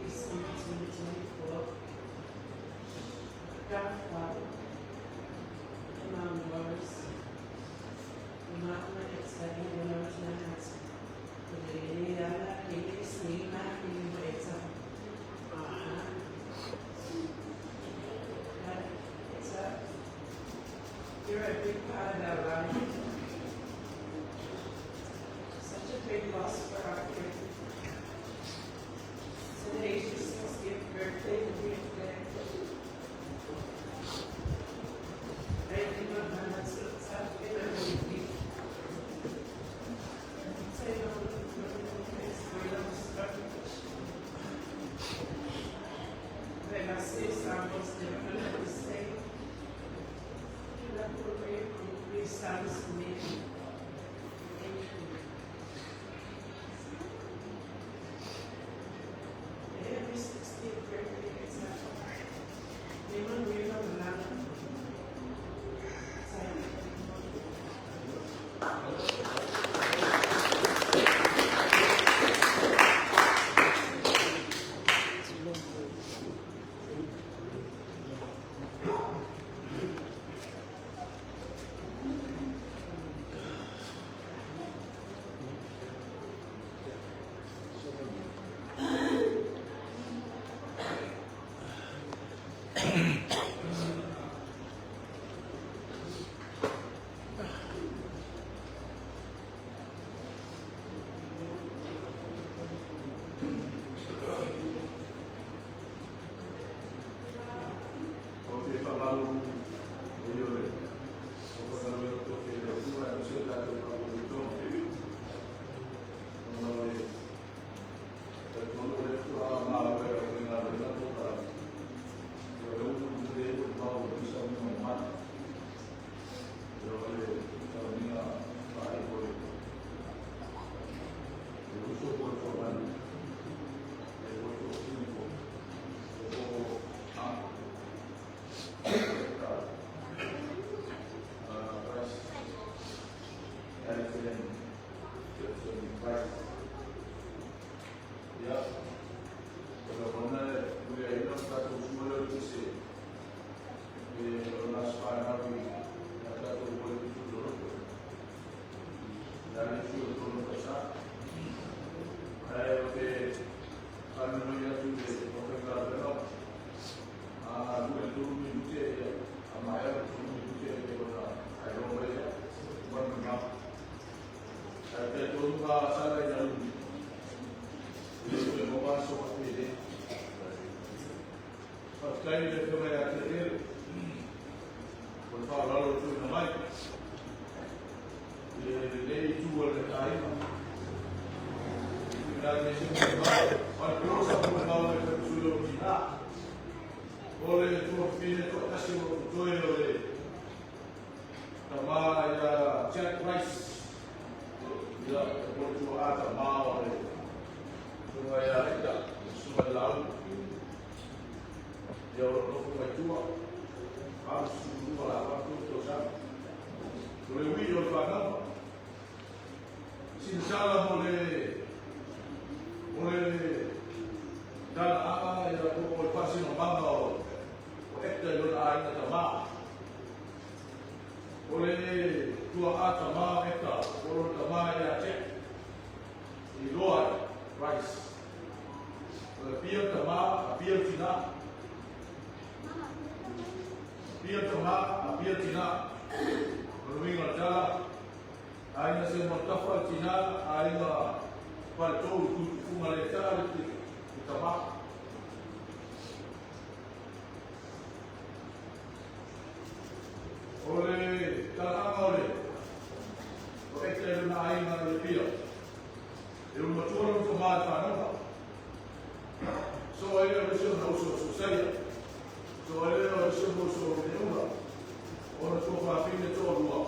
we see 2024. Grandfather, Mum Rose, Mama it's a You're a big part of our life. Such a big loss for our family. Today's your 60th birthday, and we are glad. Every 60th birthday, it's a Faafetai i le Afioga ia Tiatele o le faaaloalo ua tuuina mai i lenei itu o le aiga. Tuuina atu ai se molimau, o le polosa molimau e fai sui o tina. O le tuafafine toatasi o lo o totoe o le tama ia Jack Rice. Ia, o le tuaa tama o le susuga ia Eka, le susuga i Lau. Ia, o lo o nofo mai tua, 82 la 8 tausaga. O le ui o le whanau. Sina sala mo le tala anga ia po o le pasina mama o Hector i lona aiga tama. O le tua a tama o Hector, o lona tama ia Jack. I loa Rice. O le pia tama, a pia tina. Pia tama, a pia tina. O le uiga o le tala, aiga se mo tafa le tina, aiga paletou i tutufuga le tala le tama. O le talaaga o le o Eka i lona aiga i Apia. E ulu matua lona tama i whanauga. So ai lea o le isi o na uso o Susaia. So ai lea o le isi o uso o Neula. O na tua whawhine toa lua.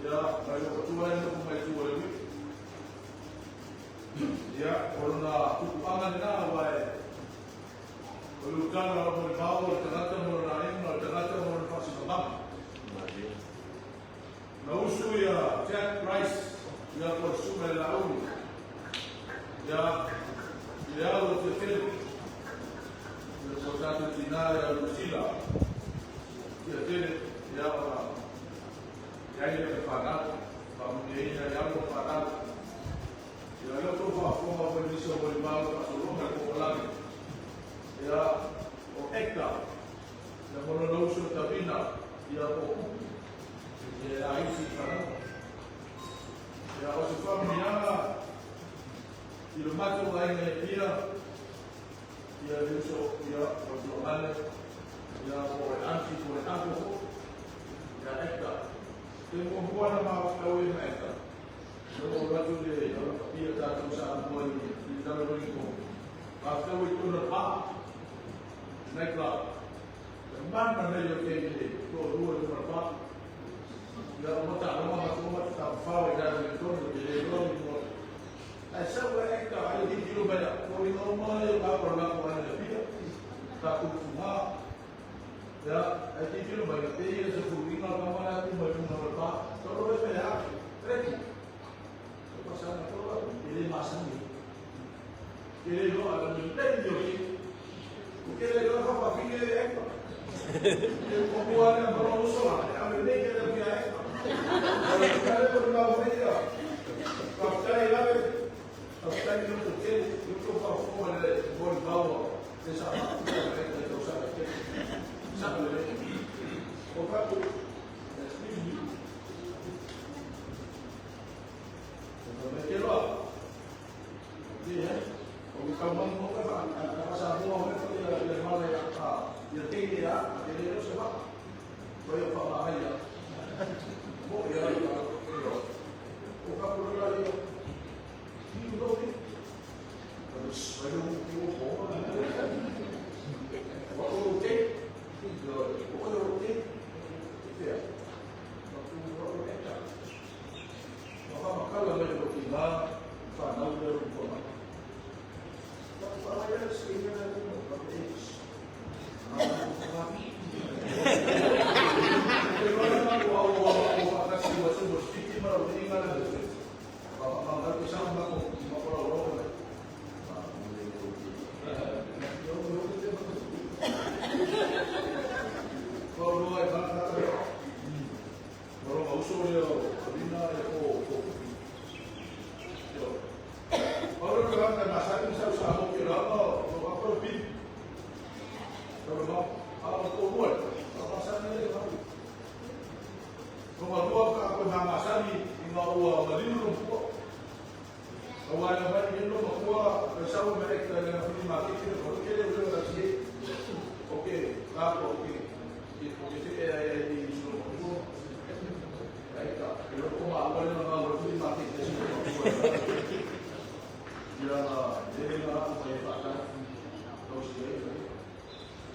Ia, mai o matua e noho mai tua le ui. Ia, o lona tupuanga lena wa e o le utala o mo le mau o le tagata mo lona aiga, o le tagata mo lona faasinamama. Na usu ia Jack Rice ia po le susuga i le Lauli. Ia, i le alo o Tiatele. Ia po tatou tina ia Lucila. Tiatele, ia ona ia ia le whanau. Whamuneina i alo o whanau. Ia leo tō whaafonga o nisi o mo le mau whaasologa i kokolani. Ia, o Eka, ia mo lona uso Tavina, ia po Kuku. Ia a isi i whanau. Ia, o se whamunianga, i le matou aiga e pia, ia le uso, ia o le tuamane, ia po le aunty, po le uncle fo, ia Eka. Te muamua na ma au e ma Eka. No o ratu le pia tātou sa mua i lalo i ko. Ma whau i tōna pā, nightclub. Te mana nei o te le tō rua i tōna pā. Ia o mata aroma ma tō mata tā whau i raro i tōna te le roa i tōna. Ai sau e Eka, ai hi kilo mai a, ko i ngau mai o kā kora lako ai le pia. Tā kupu ngā. Ia, ai te kilo mai, te ia se furinga ka mana atu mai lunga o le pā. Toro e mea, reki. O pasana toro, e le masani. Ke le loa le lei o ke. O ke le loa whawhine e Eka. Ke mua le maro uso la, e ame nei ke le pia Eka. O le kare o le mau nei ia. Whawhitai lawe, whawhitai ni o te, ni o tō whawhonga le mori maua. Te sa ma, te e tō sa te. Sa le. O kapu, excuse me. O me ke loa. Ia, o ka mau mo ka ka sa mo mo ia ia male a ia te ia te le se va. Ko ia pa ma ia. Mo ia ia. O ka ko la ia. Ni no ni. O sa yo ki o ho. O o te. O o te. Te. O o o te. O ka makala le o ki ma whanau le o ko ma. Wha ia se ia le mo ka te. Te roa ma ko au o o whakasi wa tu mo fiti ma o inga le te. Wa ma ma ko sa ma ko ma ko ro ro. Yo yo te ma. Ko ro ai ba ka. Ro ma uso le o rina e ko ko. Yo. Ora ka ka na sa ni sa sa mo ke ra o o ka pi. Ro ma a o ko mo. O sa ni le ka. Ko ma lua ka ko na ma sa ni i ngā ua mariru no pua. O wa na mai ni no ma pua e sa o me ka na fili ma ke ke ko ke le o na ti. Okay.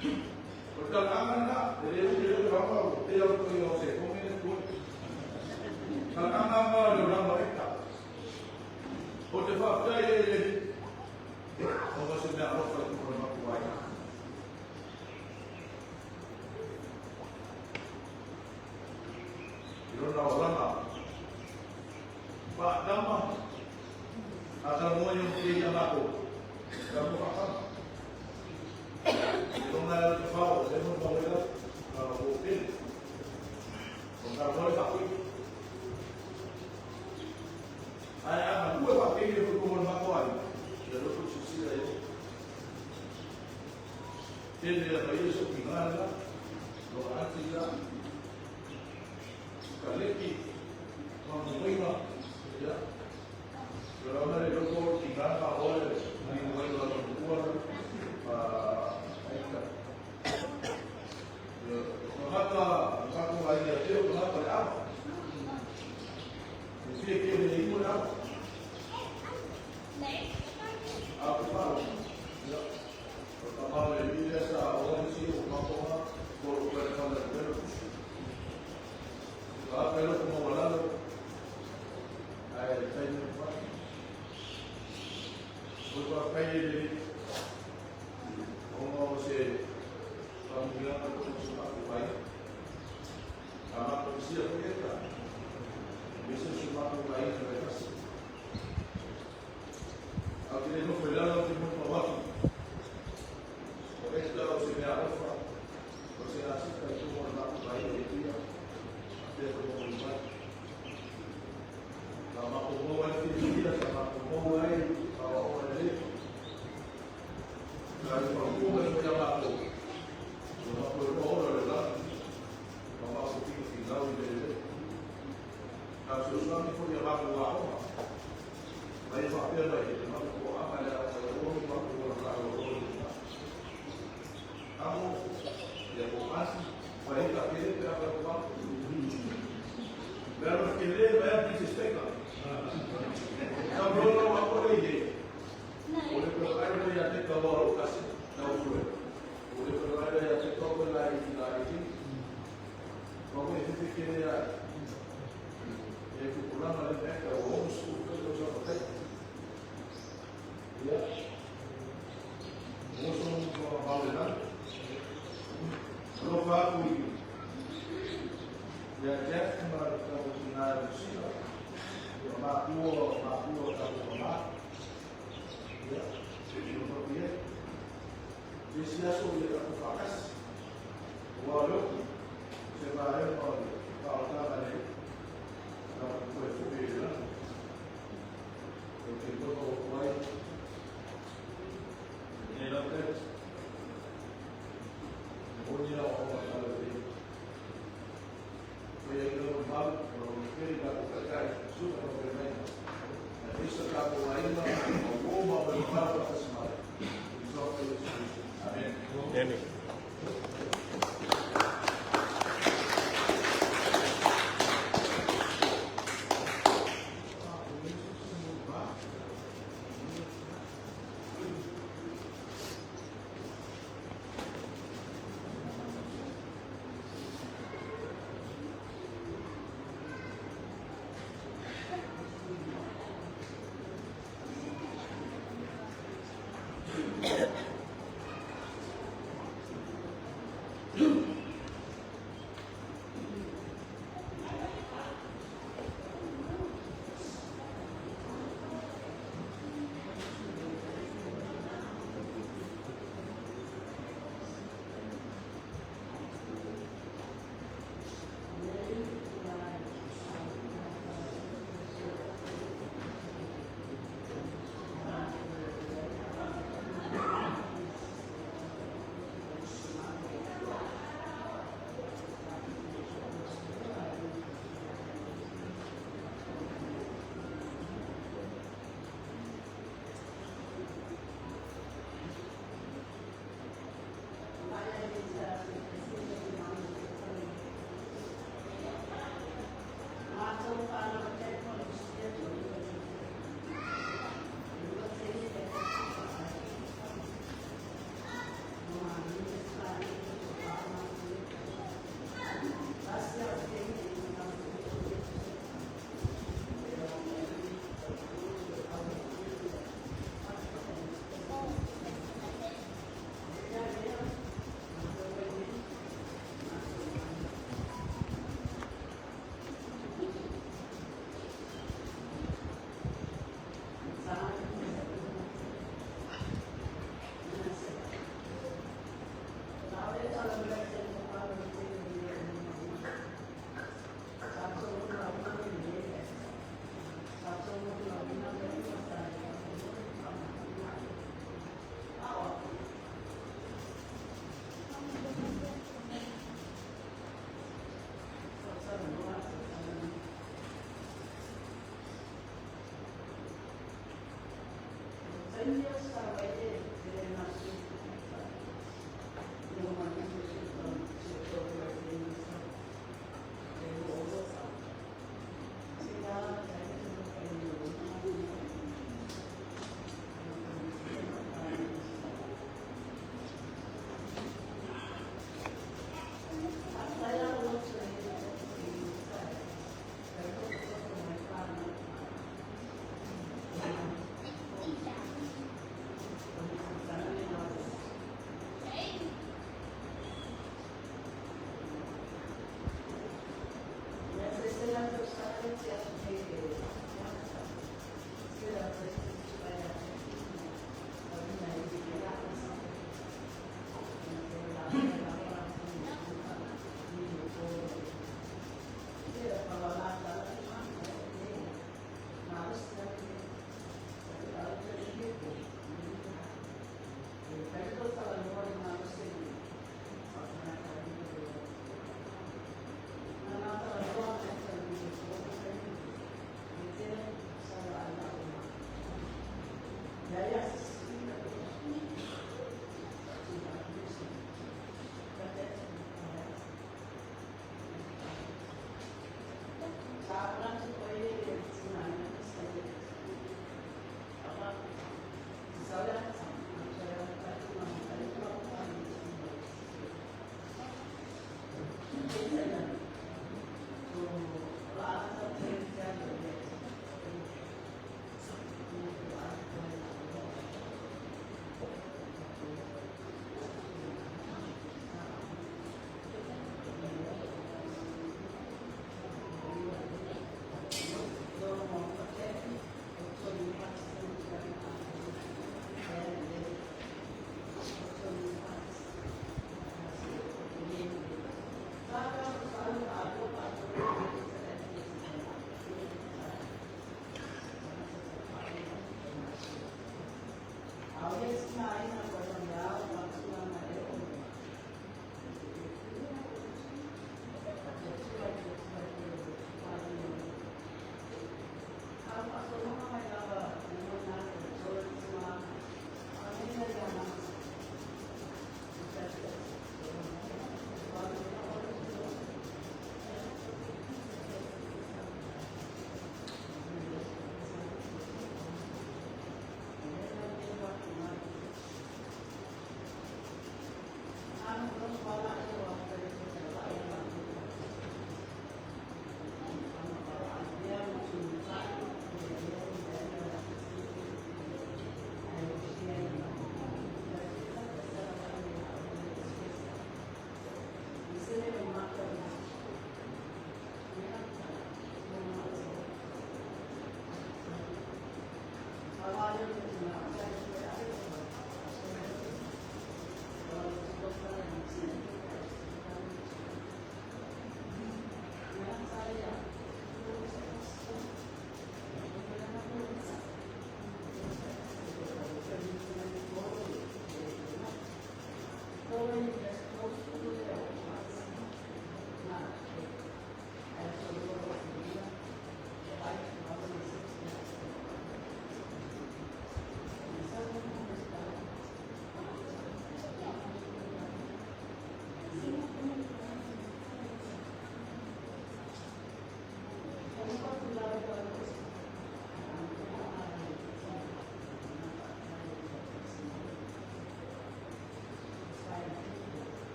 O le talaaga lena, e le umi le lava o te au toi o se komi le tui. Talaaga nga le lama eka. O te whaapetai e le o ma se mea alofa i tupuna maku ai. I lona olaga. Faatama, a talanoa i ona kēia lako, ka mo faatama. I lona e te whao, le mo mawela, ka o pele. O ka moe whakui. Ai a ua whakui le fuku mo mako ai. Le loto sisira e. Tele a mai so ki ngā lo ati la. Ka leki, ma mo ya. Pero ona le loko ki ngā ka ole, ni mo inga lo tua, a aika. Ngata, ngata ai ia teo, ngata le ama. E fia ke le ingo le ama. A ko paro. Ya. O ka mau le vile sa o ni si o makonga, ko o ka le kama le velo kusi. Ka pelo ko mo walalo. Ai le tai me pa. O ko kai le o mo se pamulia ko ko se pa ko vai. A ma ko si a ko eta. Me se se ma ko vai na vai kasi. A te le no foi lalo te mo pa waki. O esta o se mea alofa. O se asika i tumo na ko vai e tia. Te ko mo mai. Ka ma ko mo ai fi ka ma ko mo ai ka o le. Ka i pa ku me ko ma ko. O ma ko ro ro le la. Ma ma ko fi fi lau i le le. Ka so so mi fo ia ma ko wa o. Mai fa pe mai te ma ko ama le a o o ma ko la ro ro le. Amo ia ko asi pa i ka kere pe a ko ma. Pero que le vai a te speka. Ka ro ro ma ko le ye. O le ko ai le ia te ka wa ro kasi na o fue. O le ko ai le ia te ka ko la i la i. Ko ko e te kere a. E ku pulanga le meka o o su ko ko sa ko te. Ia. O so ko ma le na. Ro fa ku i. Ia Jeff ma ka o na sila. Ia ma ku ka ko ma. Ia. O ko ia. Isi aso ia ka ko fakas. O a lo. Se va e o ka o ta le. Ka ko e fu e la. O te ko o wai. E la te. O ni la o ka le. Ko ia i lo mal, o ke la ko ka kai su ko ke mai. E isa ka ko ai ma o o ma o ma o ka se mai. Amen. Amen.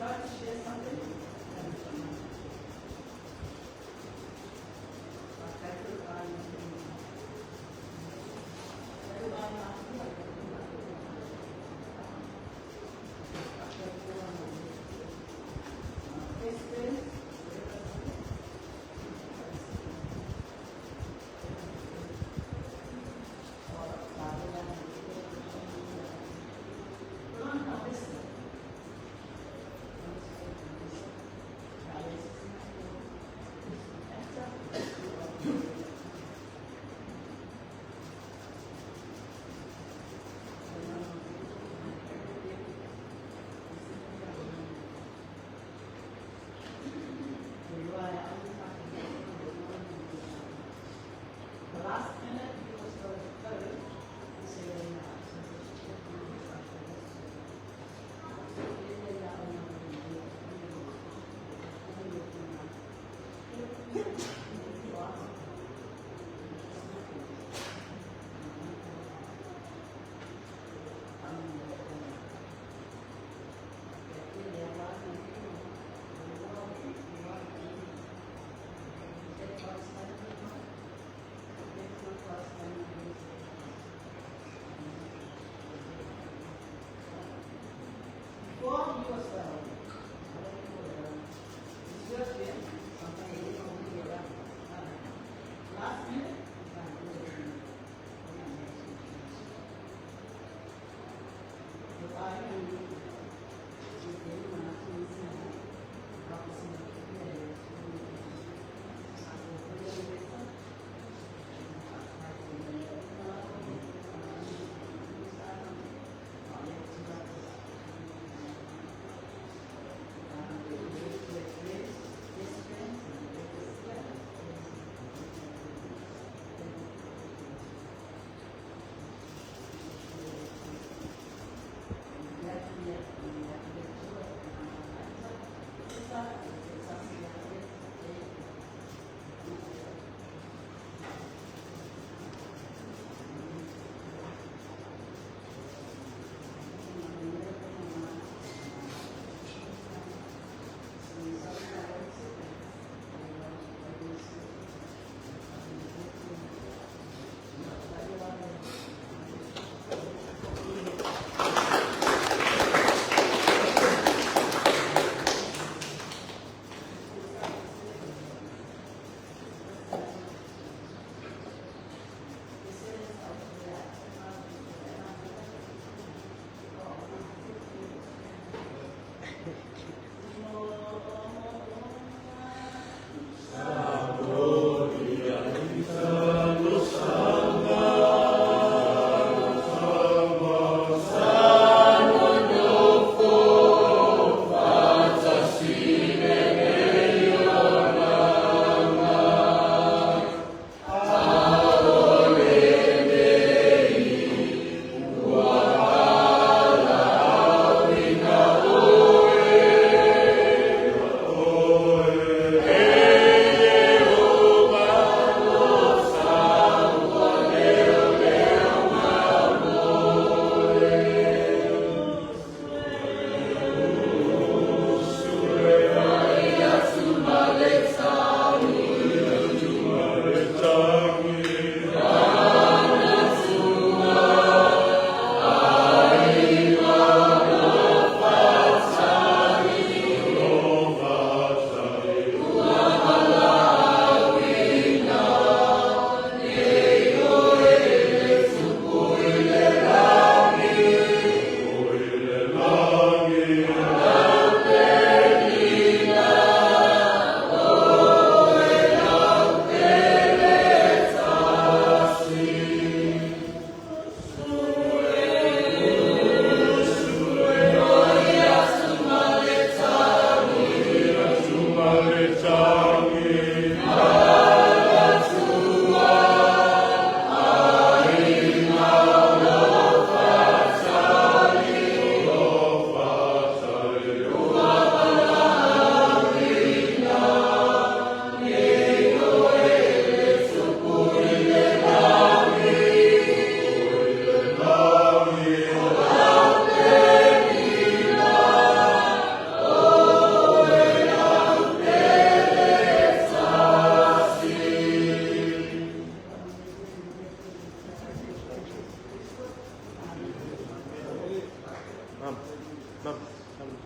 like to share something?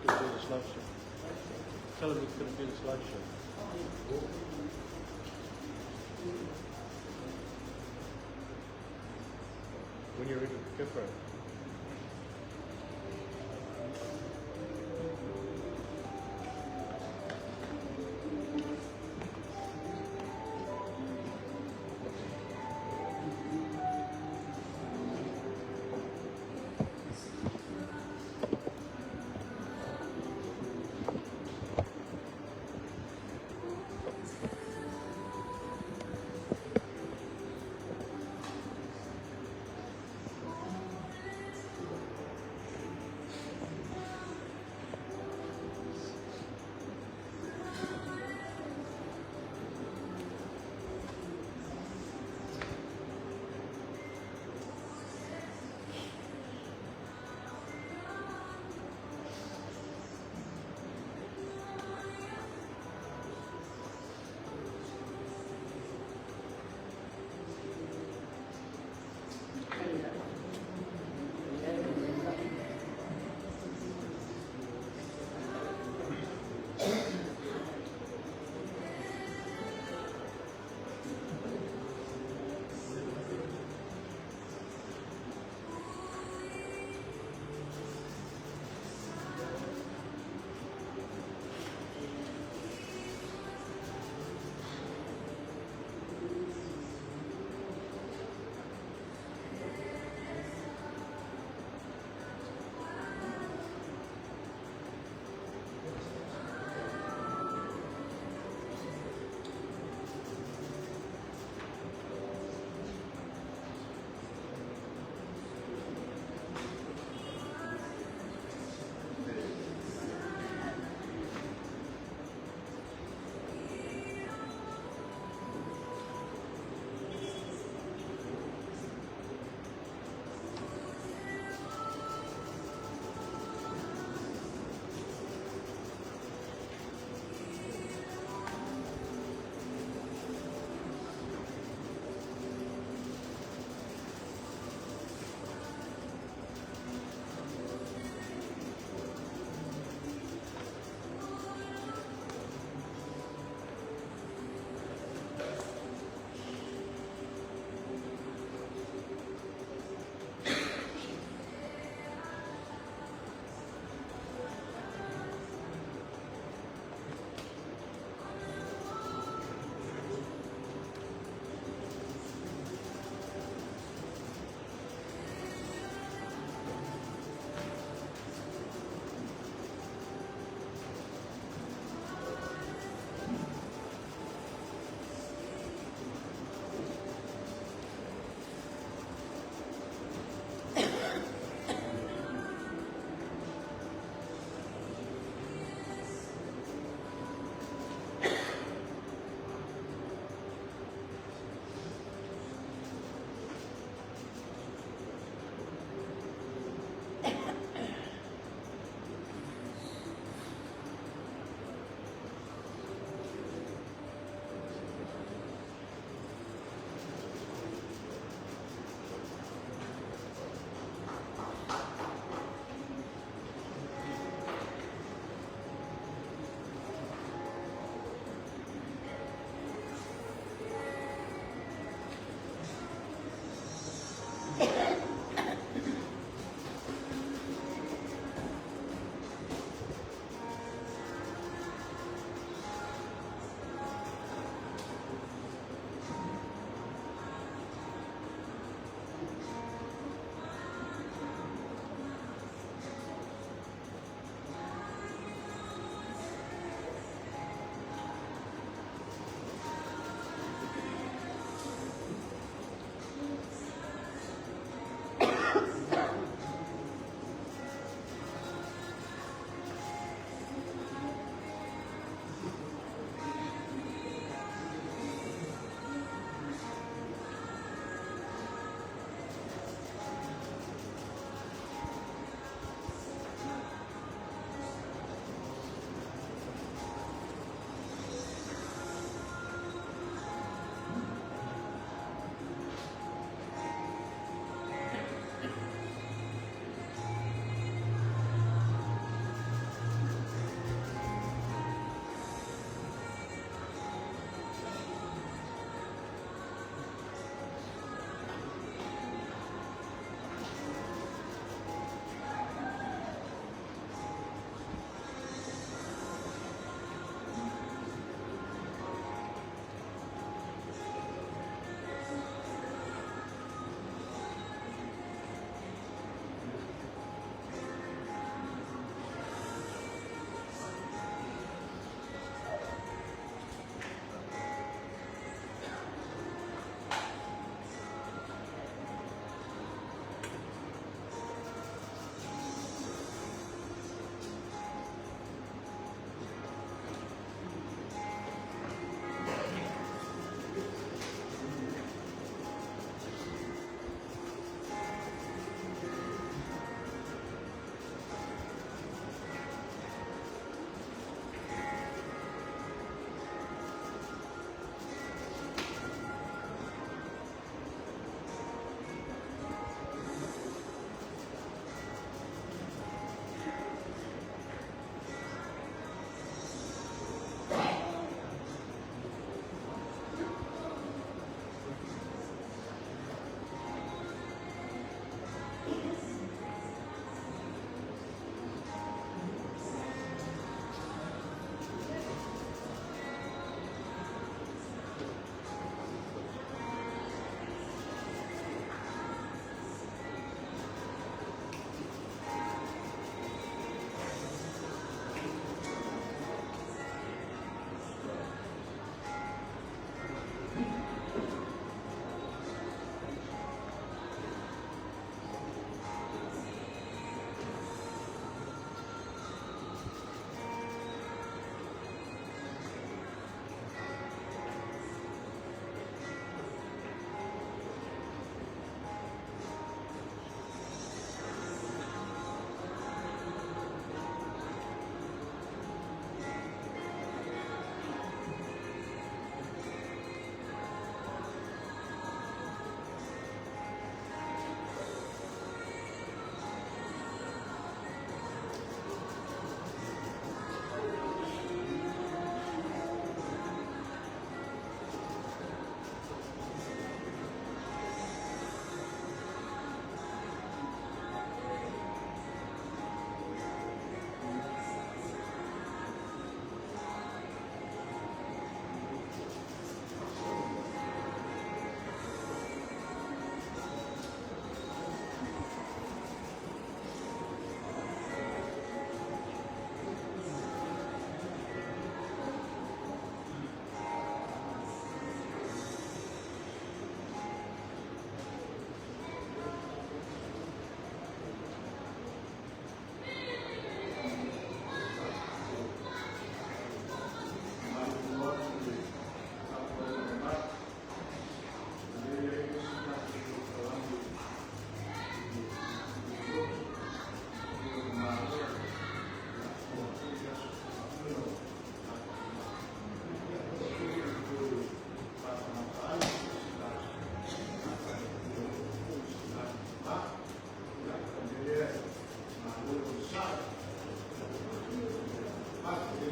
Gonna do the slideshow. Tell him he's gonna do the slideshow. When you're ready, go for it.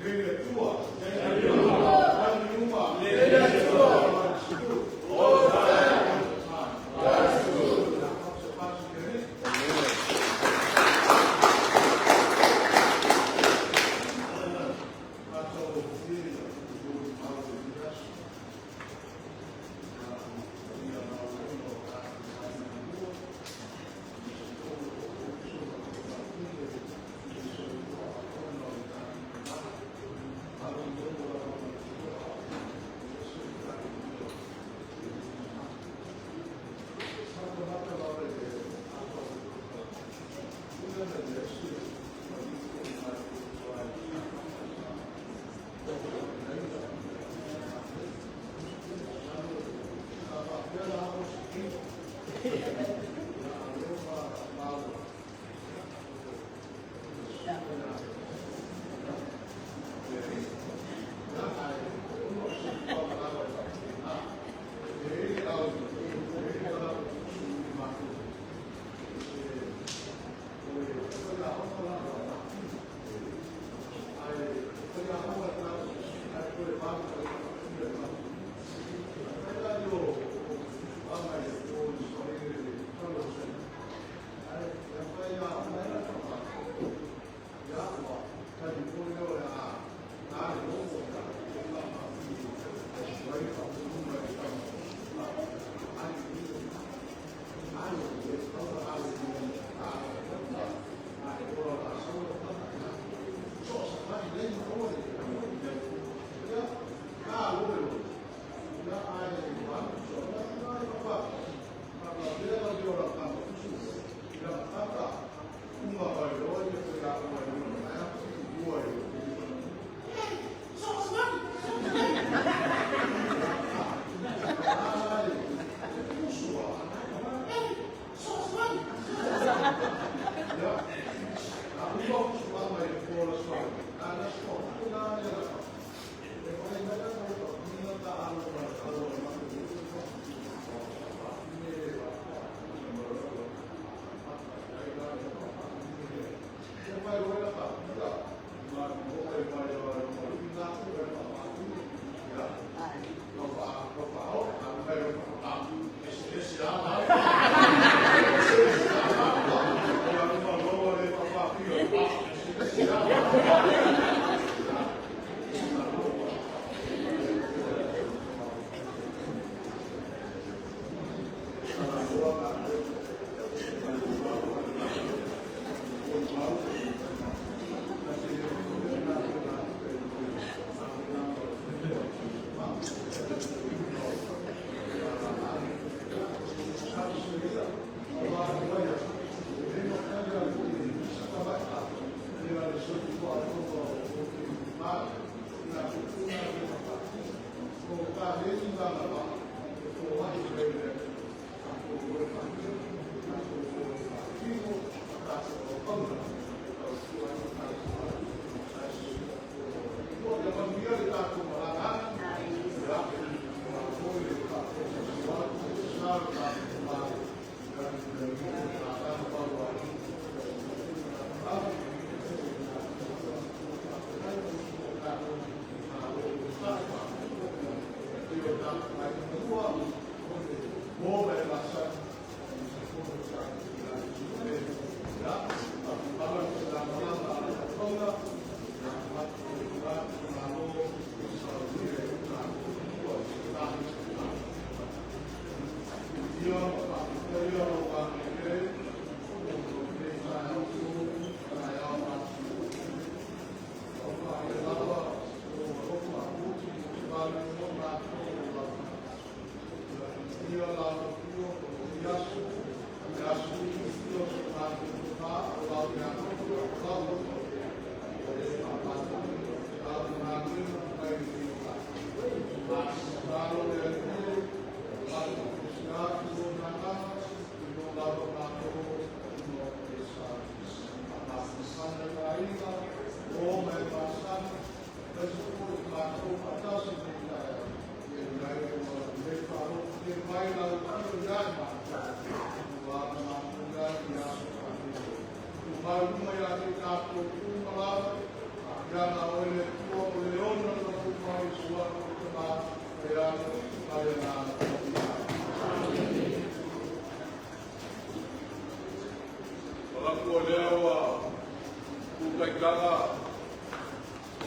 Ia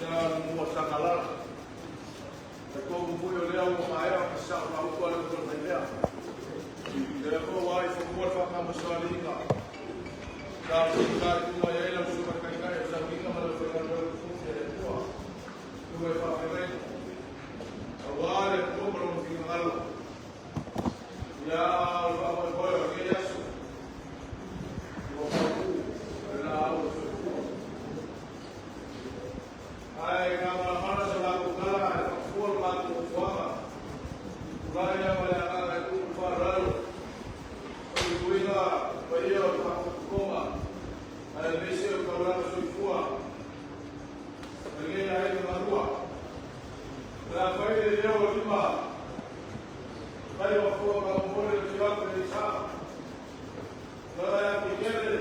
Ia mua tagalala. E tōku pui o lea ua maea o ka sao na utu ale utu mai mea. Te ko wai whakua whakamasaliga. Ka tika i tunga i eila usu kai kai o sa minga ma le whainga rau kuke e kua. Tunga i whawhengai. A wā le kua ma longa whinga ngalo. Ia o le whakamai hoi o ngei aso. Ua whakuu, e la au o whakua. Ai ngā maramara sa lākou kala e whakafua le mātou ofuaga. Tulai ia ma le agaga e tupu whāraro. O le kuiga paia o le whakapukonga. Ai mese o taulanga soifua. Mai nei ai ka marua. La fai le leo o lima. Fai o fua ka momole le tiaku le sa. La ya pikele.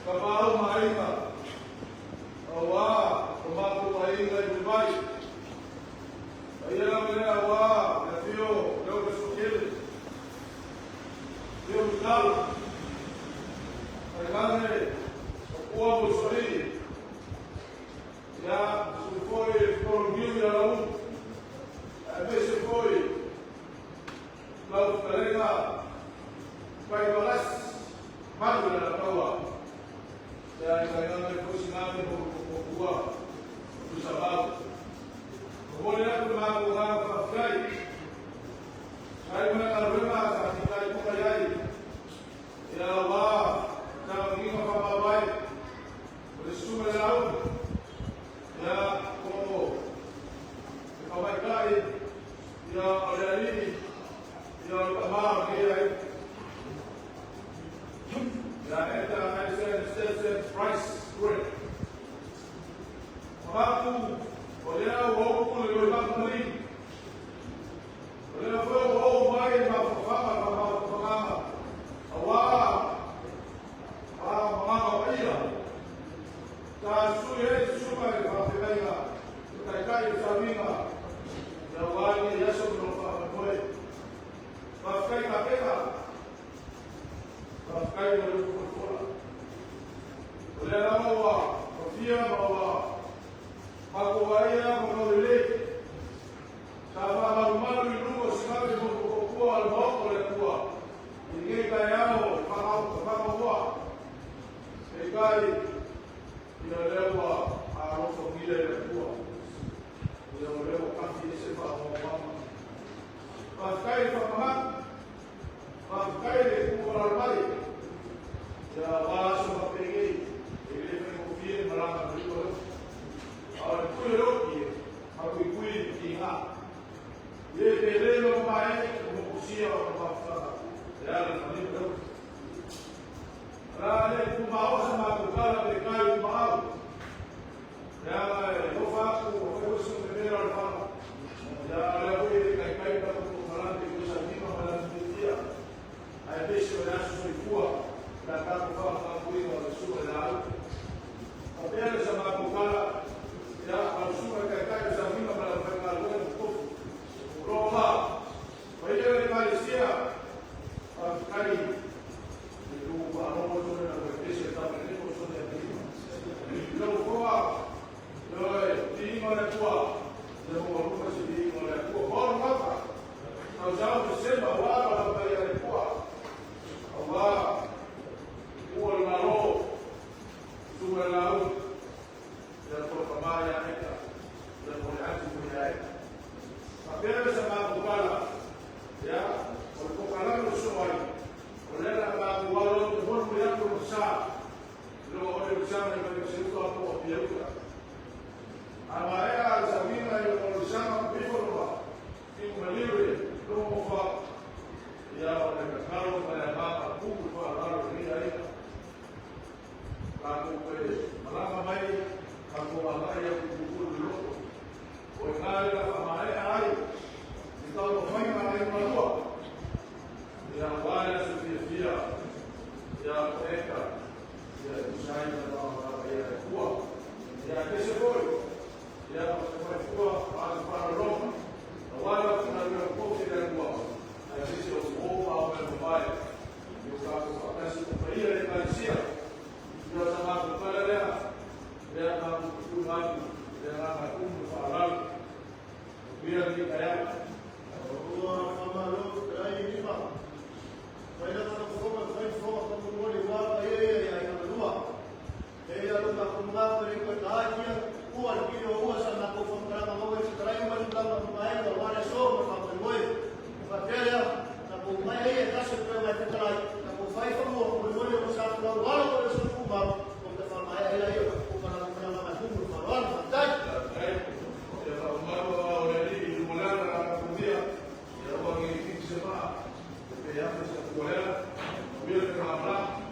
Ka mau mainga. Awa, o mātou ainga i Dubai. Ai la mea awa, le fio, leo ka sukele. Fio mutalo. Ai lane, o kua mo sori. Ia, sufoi, kolo niu ia lau. Ai mese foi, lau whakarenga, pai malas, manu na taua. Ia, i kai nganga i kosi ngā me mo kua, tu sa mau. O mole aku le mākou ngā whawhai. Kai mana ka ruema ka ki kai puka iai. Ia wā, ka nginga whamawai. O le suma le au. Ia, o, e whamai kai. Ia, o le alii. Ia, o le tamā ke ai. Ia, eta Alison Stetson Price Square. Maku, o lea ua upu le loi maku mali. O lea foi ua ou mai ma whawhama ma ma whawhama. A wā, a mama o ia. Ta sui e suma i whawhengainga. Kai kai i whawinga. Ia wā ni yaso no whawhama. Whawhai ka peka. Whawhai o le whawhama. O lea lava ua whawhia ma ua Mako aia ma kau lelei. Sa whamarumaru i lunga o singawe mo ko kua al maoko le kua. I ngei kai ao whakamoa. E kai i a lewa a rofo ngira i le kua. I a lewa kafi e se whakamama. Whakakai whakamana. Whakakai le kua mai. Ia wāso mapengei. E le whaikofie maranga riko leo. A le pui roki, ma kui kui ki ngā. Ye te relo mai, o mo kusia o ka mawhanga. Te ara na ni reo. Rā le kumaosa ma kukala te kai kumau. Te ara e lofa aku o whai me mera o le whanga. Ia le hui le kai kai pa kuku marante ku sa nima ma la tia. Ai pesi o le aso soifua. La tāku whanga kui o le sua le au. A pera sa ma kukala. Ia, au sua kai kai sa nima ma la whai ngā lua kuku. Roma, pai le mai sia. A kai le tu pa no mo na ko pesi ta me ko so ne ni. Lo ko lo e ti mo le tua. Le mo ru si ti mo le tua. Ko ma ka. Au sa o se ma wa la pa ya le tua. Au wa ua le malo. Tu le lau. Ya ko pa ma ya eka. Ya ko le atu ko ya eka. Papele sa ma ko kala. Ya, o ko kala no so ai. O le la ma ko walo te honu ya ko sa. Lo o le sa me ko se ko ko pia uka. A ma e a sa mina i o le sa ma ko lo Ti mo libre lo mo fa. Ya o le ka kalo pa ya ma pa ku ko la lo ni ai. La ko ko malama mai ka ko ma ya ku ku lo. Le agaga e umu le faaaloalo. Manuia lenei taeao. Ua faamalo fetalai Lima. Fai lava lau fofoga, fai le fofoga faamolemole aua paia ia i aiga na lua. E ia lo tatou manatu e le toe ta'a i tia ua le pili o ua sa matou faamatalaga maua i fetalai ma le tulaga mamaega aua le aso ma le faamoemoe. Ona faapea lea, tatou maea ia e tasi o toe mai fetalai, tatou fai fanua faamolemole o sa folau alo o le soifua o ta faamaea ai laia o tatou malaga mai tumu le faaaloalo. Faafetai. Ia faamamalu aao o le Alii i luma o le ala la tatou ia. Ia aua ne i piki se maa, e pe afe se atua le ala. Manuia le faigamalaga.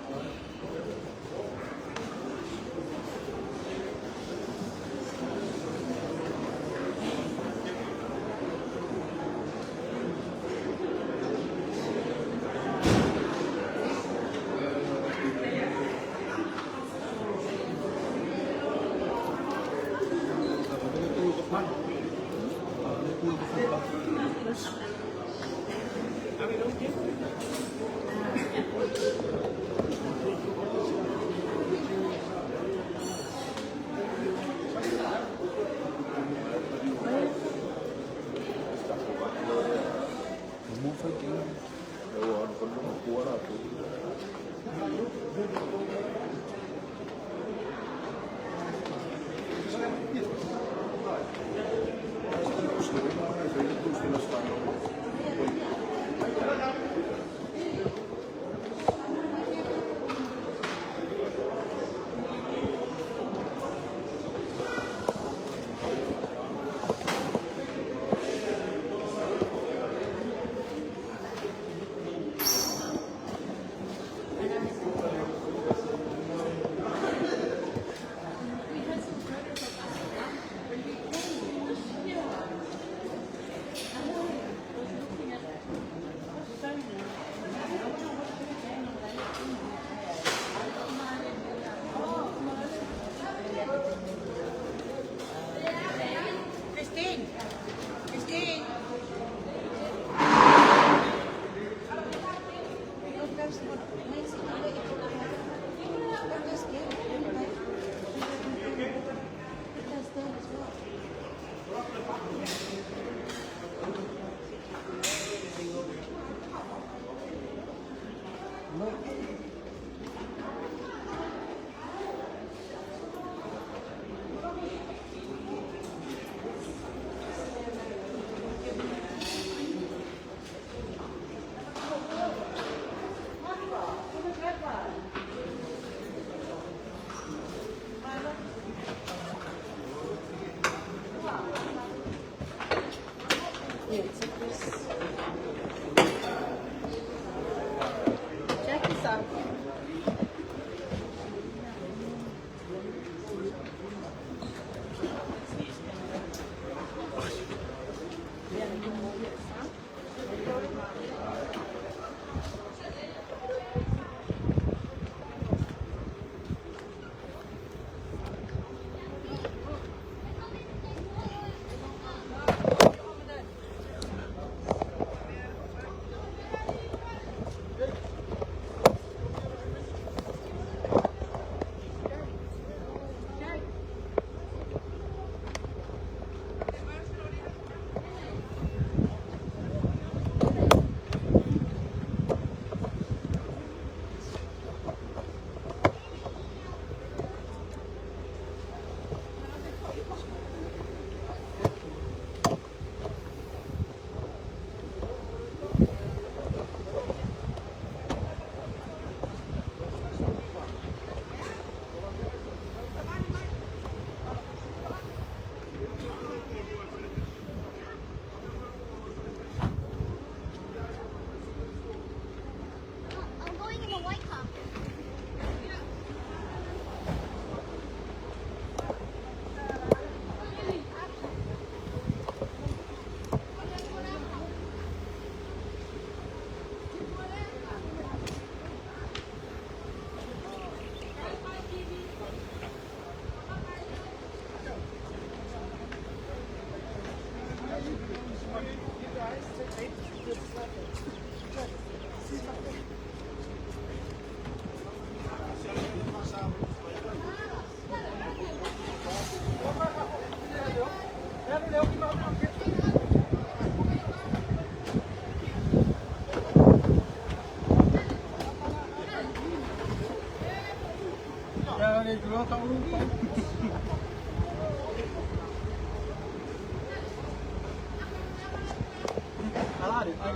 Oh,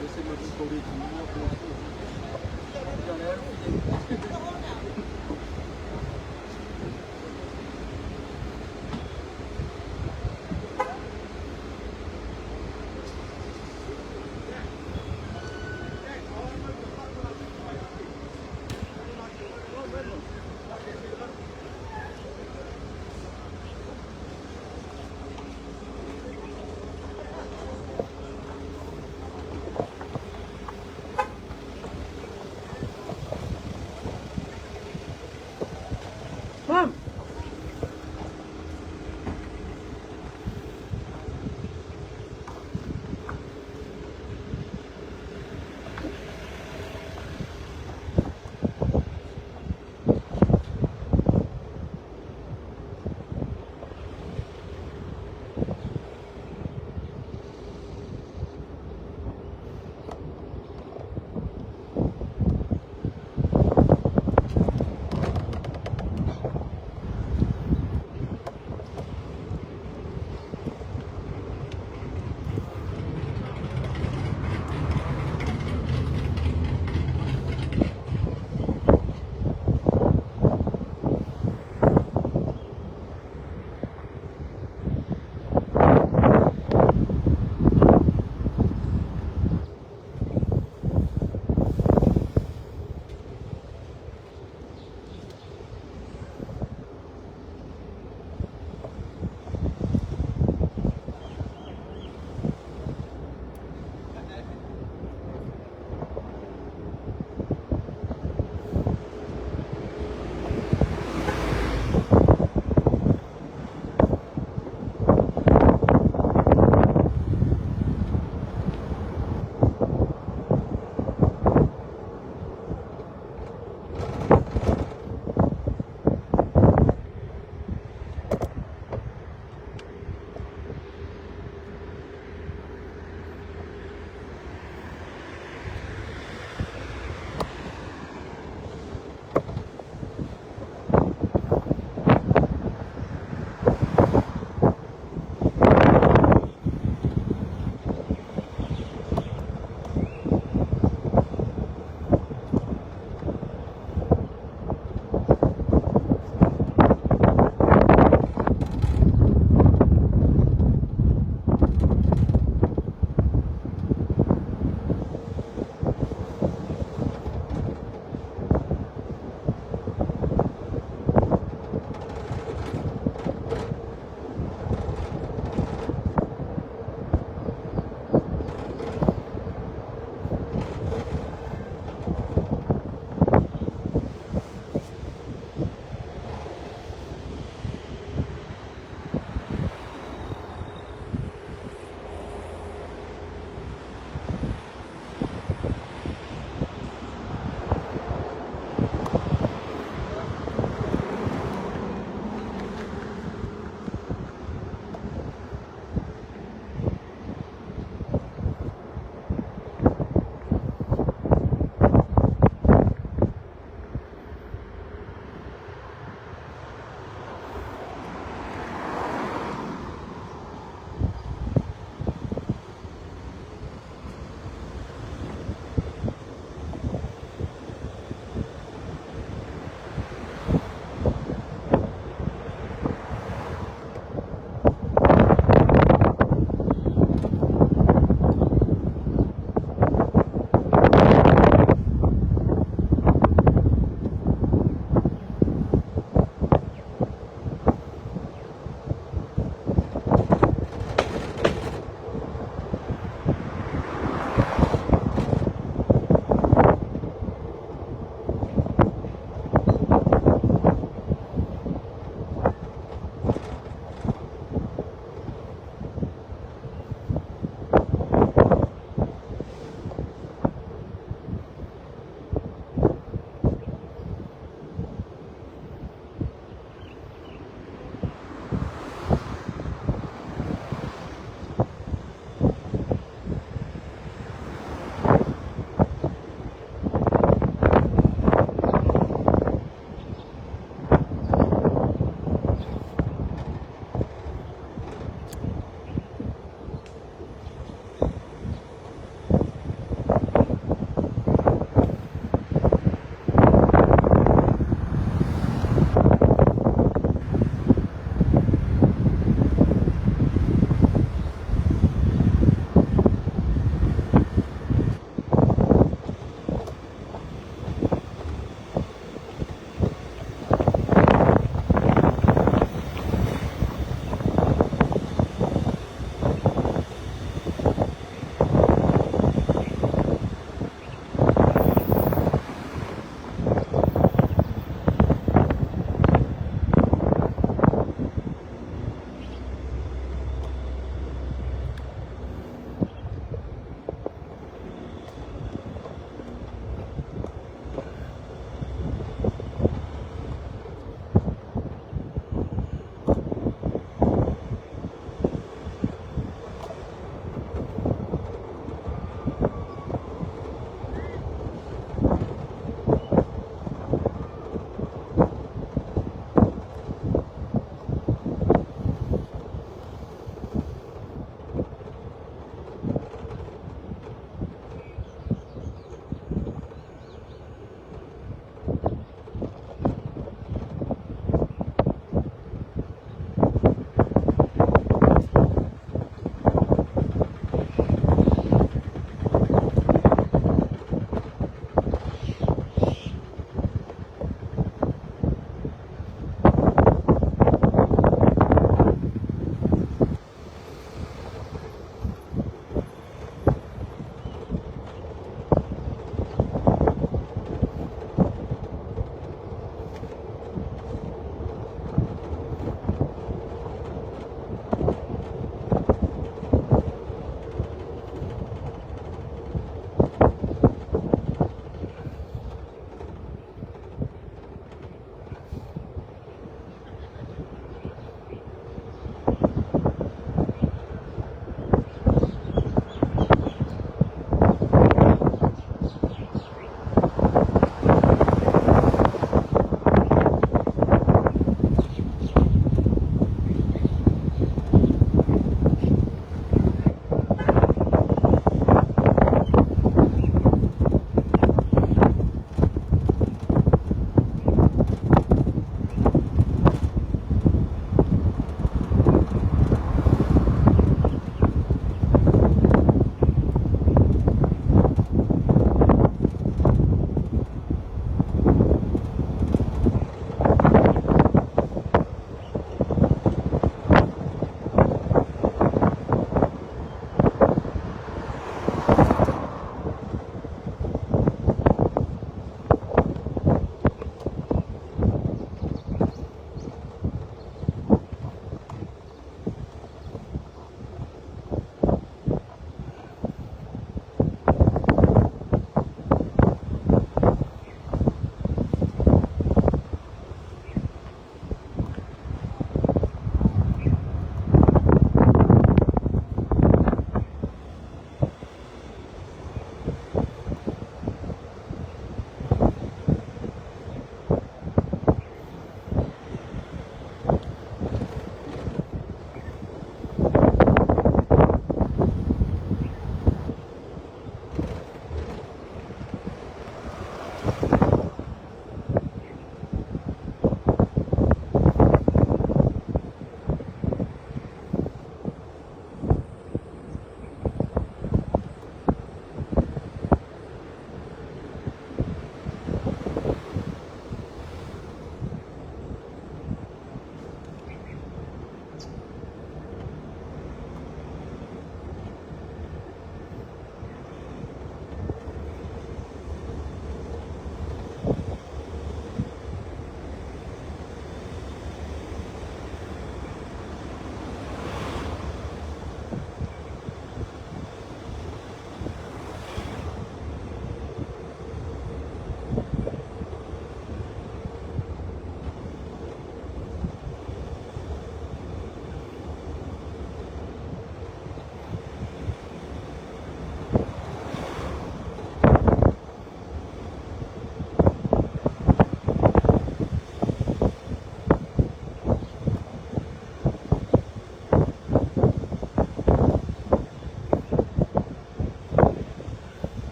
this is looking pretty. Done everything.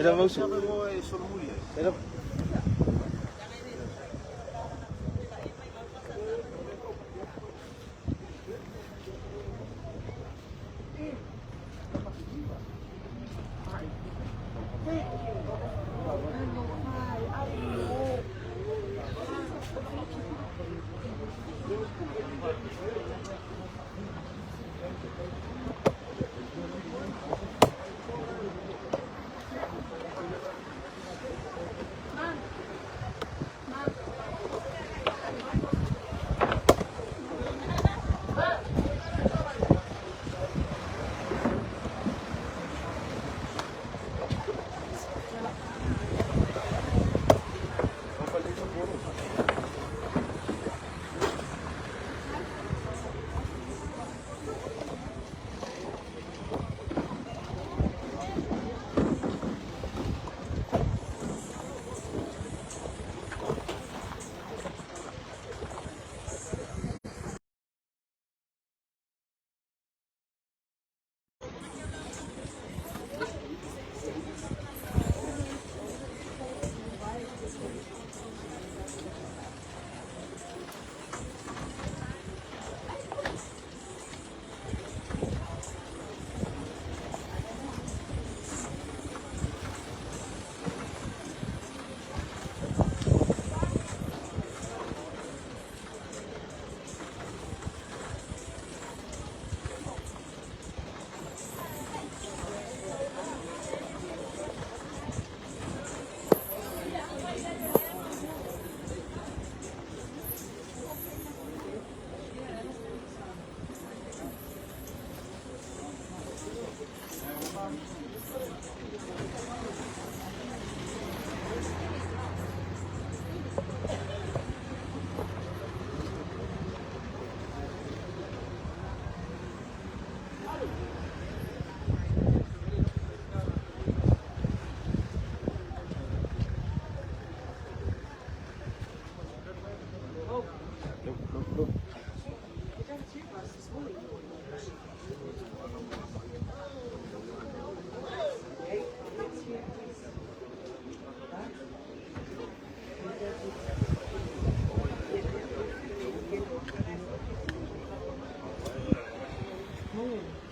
E lava uso. E lava.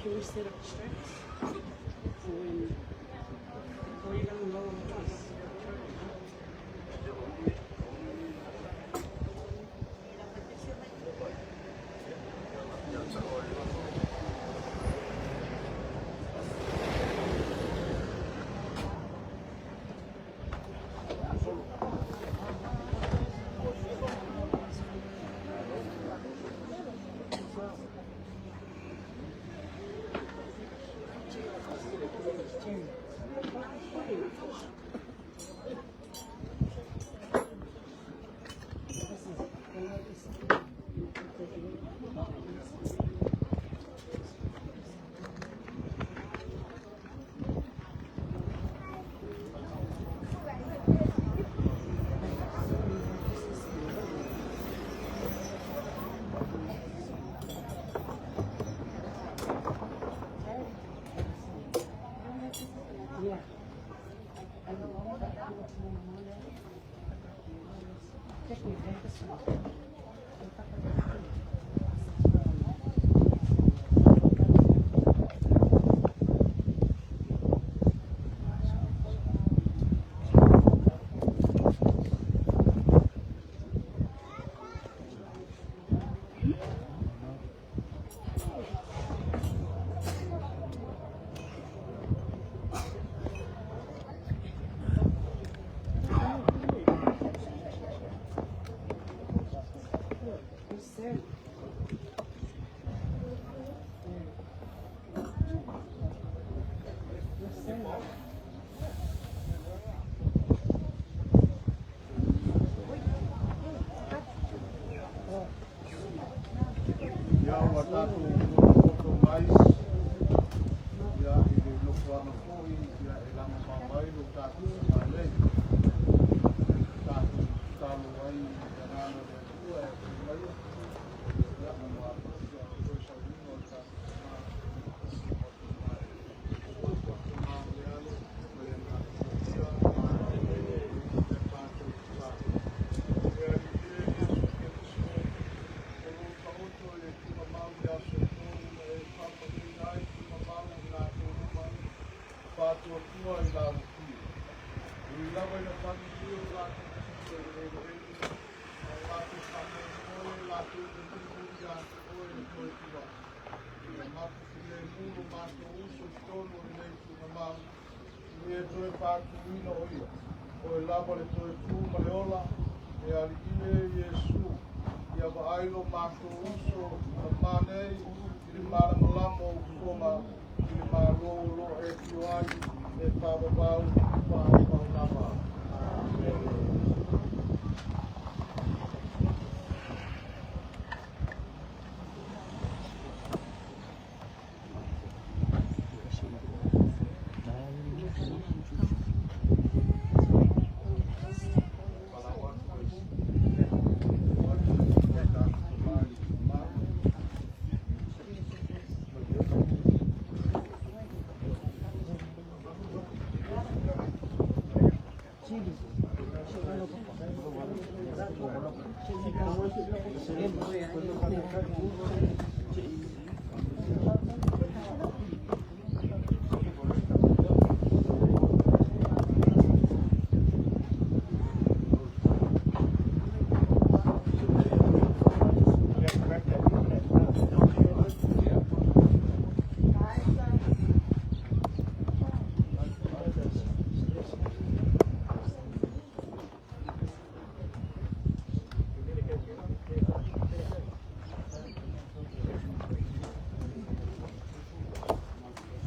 Can we set up straps? For when, or you're gonna lower the price? Ia ua tatou nofonofo mai ia i le nofoaga foi ia e lagomau ai lo tatou sagalei. Tatou tatalo ai i le Agaga o le Atua e afio maia ia aua foi le toe saunia o le tatou Tama ma le Alo ma le Agaga. toe tulai. Ia matou filemu lo matou uso i totonu o lenei tuugamau, i e toe faatuina o ia. Oe lava le toe tu ma le ola, e Alii e Iesu, ia vaai lo matou uso tamā nei i le malamalama o ou fofoga i le Malo o lo o e afio ai e faavavau faavavau lava. Amene.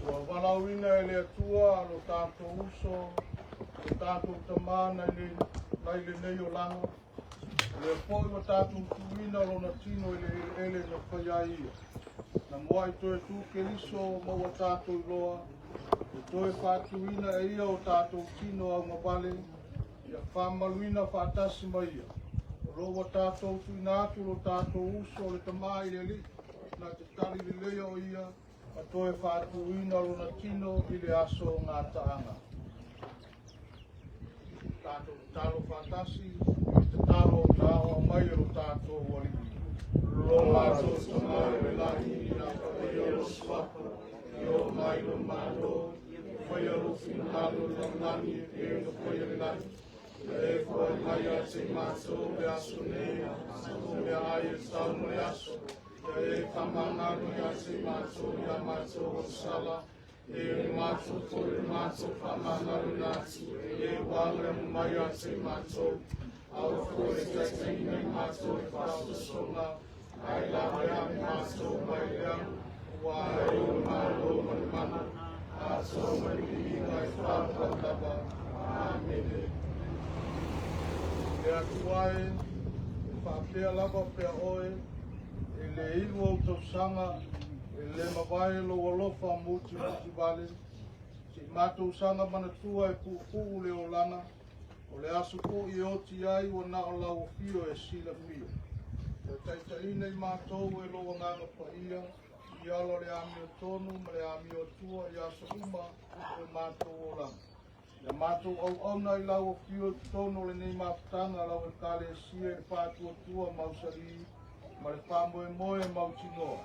Ua valaauina e le Atua lo tatou uso, lo tatou tamā nai lenei olaga, o lea foi ua tatou tuuina lona tino i le eleele na faia ai ia. Na muai toe tu Keriso ma ua tatou iloa, e toe faatuina e ia o tatou tino augavale, ia faamamaluina faatasi ma ia. O lo ua tatou tuuina atu lo tatou uso le tamā i le Alii, na te tali leleia o ia, ma toe faatuina lona tino i le aso gataaga. Tatou tatalo faatasi i le tatalo na aoao mai e lo tatou Alii. Lo matou Tamā i le lagi, ina paia lou suafa, ia oo mai lou Malo, faia lou finagalo i le lalolagi e pei ona faia i le lagi. Ia e foai mai ia te matou le aso nei, o meaai e tatau mo le aso. Ia e faamagalo ia te matou ia matou o sala, e le matou foi le matou faamagaloina atu, e ua aga mai ia te matou. Aua foi e taitaiina i matou i faasosoga, ae laveai matou mai le amu, aua e ou le Malo ma le mana, atoa ma le viiga e faavavau lava. Amene. Le Atua e, e faapea lava pea oe, e le inu ou tausaga, e le mavae lou alofa mutimutivale, se'i matou saga manatua e puupuu le olaga, o le aso foi e oti ai ua na o lau afio e silafia. Ia taitaiina i matou e lou Agaga Paia, i ala o le amiotonu ma le amiotua i aso uma o le matou olaga. Ia matou auauna i lau afio i totonu o lenei mafutaga lau Ekalesia i le faatuatua mausali ma le faamoemoe mautinoa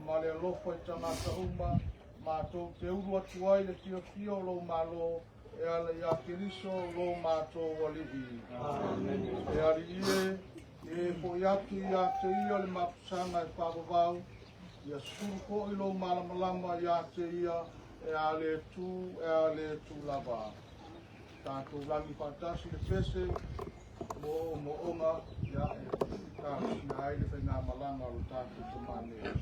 ma le alofa i tagata uma, matou te ulu atu ai le fiafia o lou Malo e ala ia Keriso lo matou Alii. Amene. E Alii e, e fo'i atu ia te ia le mapusaga e faavavau, ia sulu fo'i lou malamalama ia te ia e a le tu, e a le tu lava. Tatou lagi faatasi le pese mo moonga ia e talosia ai le faigamalaga o lo tatou tamā nei.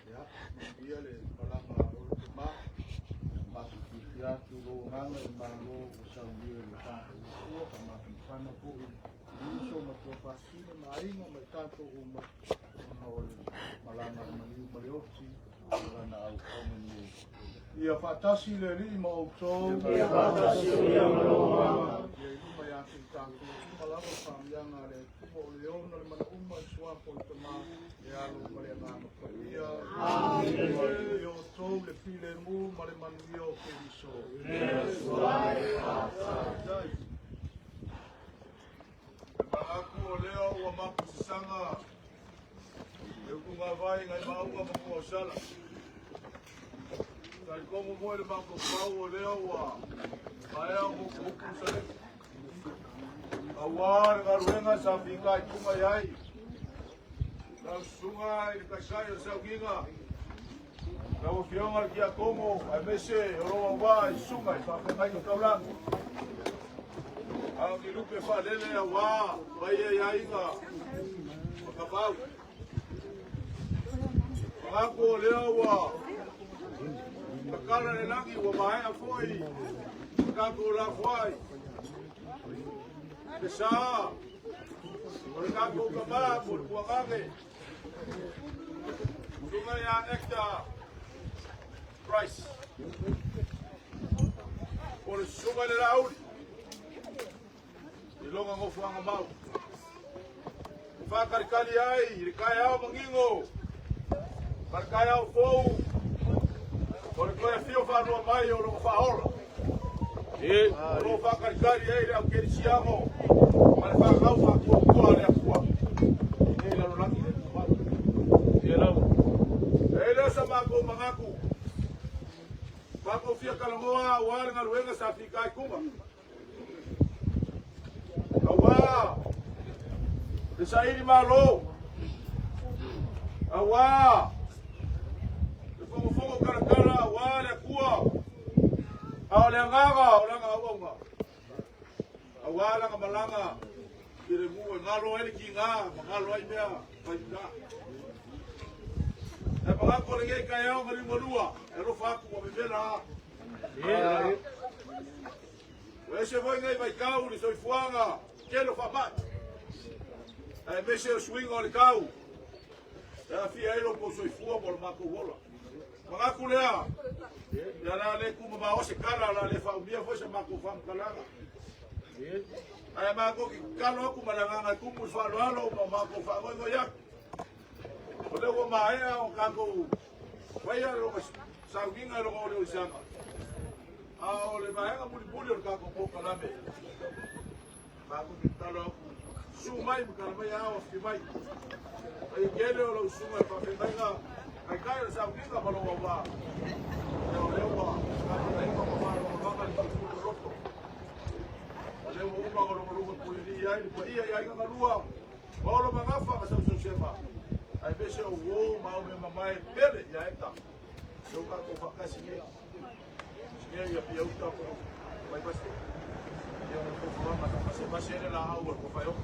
Ia, manuia le malaga a oe tama. Matou fiafia atu lou agaga i le Malo ua saunia i lo tatou Atua, faamafanafana foi i uso ma tuafafine ma aiga ma i tatou uma ona o le malaga a le maliu ma le oti o lana auau nei. Ia faatasi le Alii ma outou. Ia faatasi foi ma lou agaga. Ia i luma ia te i tatou uma lava le faamanuiaga a le Atua o le ona le mana uma i le suafa o le Tama, le Alo ma le Agaga Paia. Amene. Ia outou le filemu ma le manuia o Keriso. Faafetai. E manatu o lea ua mapusisaga le utugavai nai Maauga ma Nuuausala. Talitonu foi le mafaufau o lea ua maea motuutu Saleki. Aua le galuega sa fitaituga i ai lau susuga i le taitai o le sauniga, lau Afioga i le Tiakono aemaise o lou auvaa i susuga i faafeagaiga taulagi. A o ni lupe faalele aua paia i aiga ma Tapaau. Manatu o lea ua tatala le lagi ua maea foi tatou lafoai le sa o le tatou tama mo le tuagane susuga ia Hector Price o le susuga i le Laauli i lona nofoaga mau. E faatalitali ai i le taeao manino ma le taeao fou o le toe afio faalua mai o lona faaola. O lo o faatalitali ai le au kerisiano ma le fanau faatuatua a le Atua i nei lalolagi le tumau. E le o sa matou manatu, matou fia talanoa aua le galuega sa fitaituga. Aua le saili malo, aua le fogofogo talatala, aua le Atua, a o le agaga o lana auauna, aua lana malaga i le mu e galo ai le tiga ma galo ai mea faigata. E manatu o lenei taeao na liugalua, e alofa atu ua vevela. Ua ese foi nei vaitau i le soifuaga tele o faamai, aemaise o suiga o le tau e aafia ai lo outou soifua ma lo matou ola. Manatu lea, ia la le tumamao se tala, la le faaumia foi sa matou faamatalaga. Ae matou te tatalo atu ma le agaga e tumu i le faaaloalo ma matou faanoinoi atu. O lea ua maea o tatou faia le sauniga i loga o le olisaga. A o le vaega mulimuli o le tatou polokalame, matou te tatalo atu, susu mai ma tala mai ao afi mai. Paia tele o lau susuga i le faafeagaiga, taitai o le sauniga ma lou auvaa. Ia o lea ua tapenaina ma faalogologa le tautua loloto. O lea ua uma ona logologo pulelii ai le paia i aiga galua, Paolo ma Gafa ma Sausausema, aemaise o uo ma au mea mamae pele ia Eta. Lea ua tatou faatasi nei. Sinia ia pia uta po mai basi. Ia o le fuafuaga na masemase ai le laau a le tofaeono.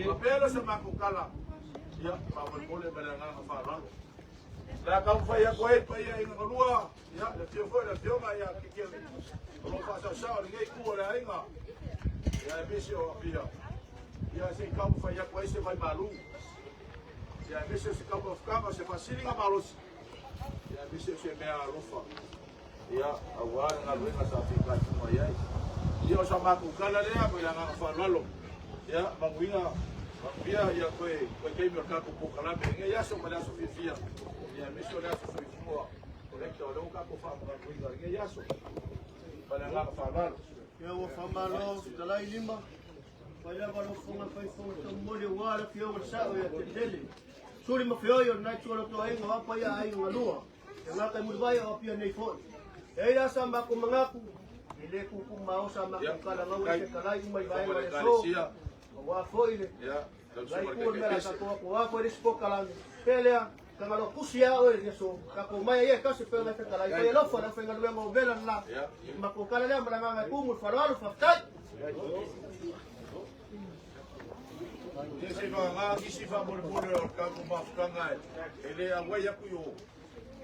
Faapea lea o se matou tala, ia, faamolemole ma le agaga faaaloalo. O le a taumafai atu ai le paia i Gagalua, ia, le afio foi le afioga ia Kekele, o lo o faasaosao i lenei itu o le aiga, ia, aemaise o Apia, ia, se i taumafai atu ai se vaimalu, ia, aemaise o se taumafataga, o se faasiliga malosi, ia, aemaise o se mea alofa, ia, aua le galuega sa fitaituga i ai. Ia, o sa matou tala lea ma le agaga faaaloalo, ia, manuia, manuia, ia, toe, toe taimi o le tatou polokalame i lenei aso ma le aso fiafia, ia, aemaise o le aso soifua o le o lea ua tatou faamamaluina i lenei aso ma le agaga faaaloalo. Ia ua faamalo fetalai lima. Fai lava lou fofoga fai fofoga taumoli aua le afioga i le sao ia Tetele. Suli ma feoi o lena itu o le toaiga o apa ia aiga galua. E gata i Mulivai o Apia nei foi. E ai la sa matou manatu, e le tuutuu mao sa matou kalangau e fetalai uma i vaega o le aso. Aua foi le la itu o le mea la tatou atoa foi le isi polokalame. Pe lea. Tagaloa pusi a oe i aso. Tatou mai ai e tasi pei ona e fetalai. Fai alofa i le aufaigaluega o vela lena. Matou tala lea ma le agaga e tumu i le faaaloalo. Faafetai. Ia se i vagana nisi faamolemole o le tatou mafutaga e le auai atu i o.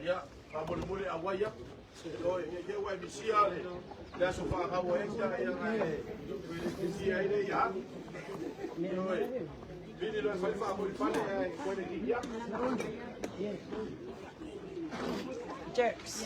Ia, faamolemole auai atu. Ioe, ne i te i ua e misia le aso fanau o Edgar, ia ona e misia ai lea ia alu. Ioe, vili loa e fai le faamulifale ae toe le kiki atu. Jerks.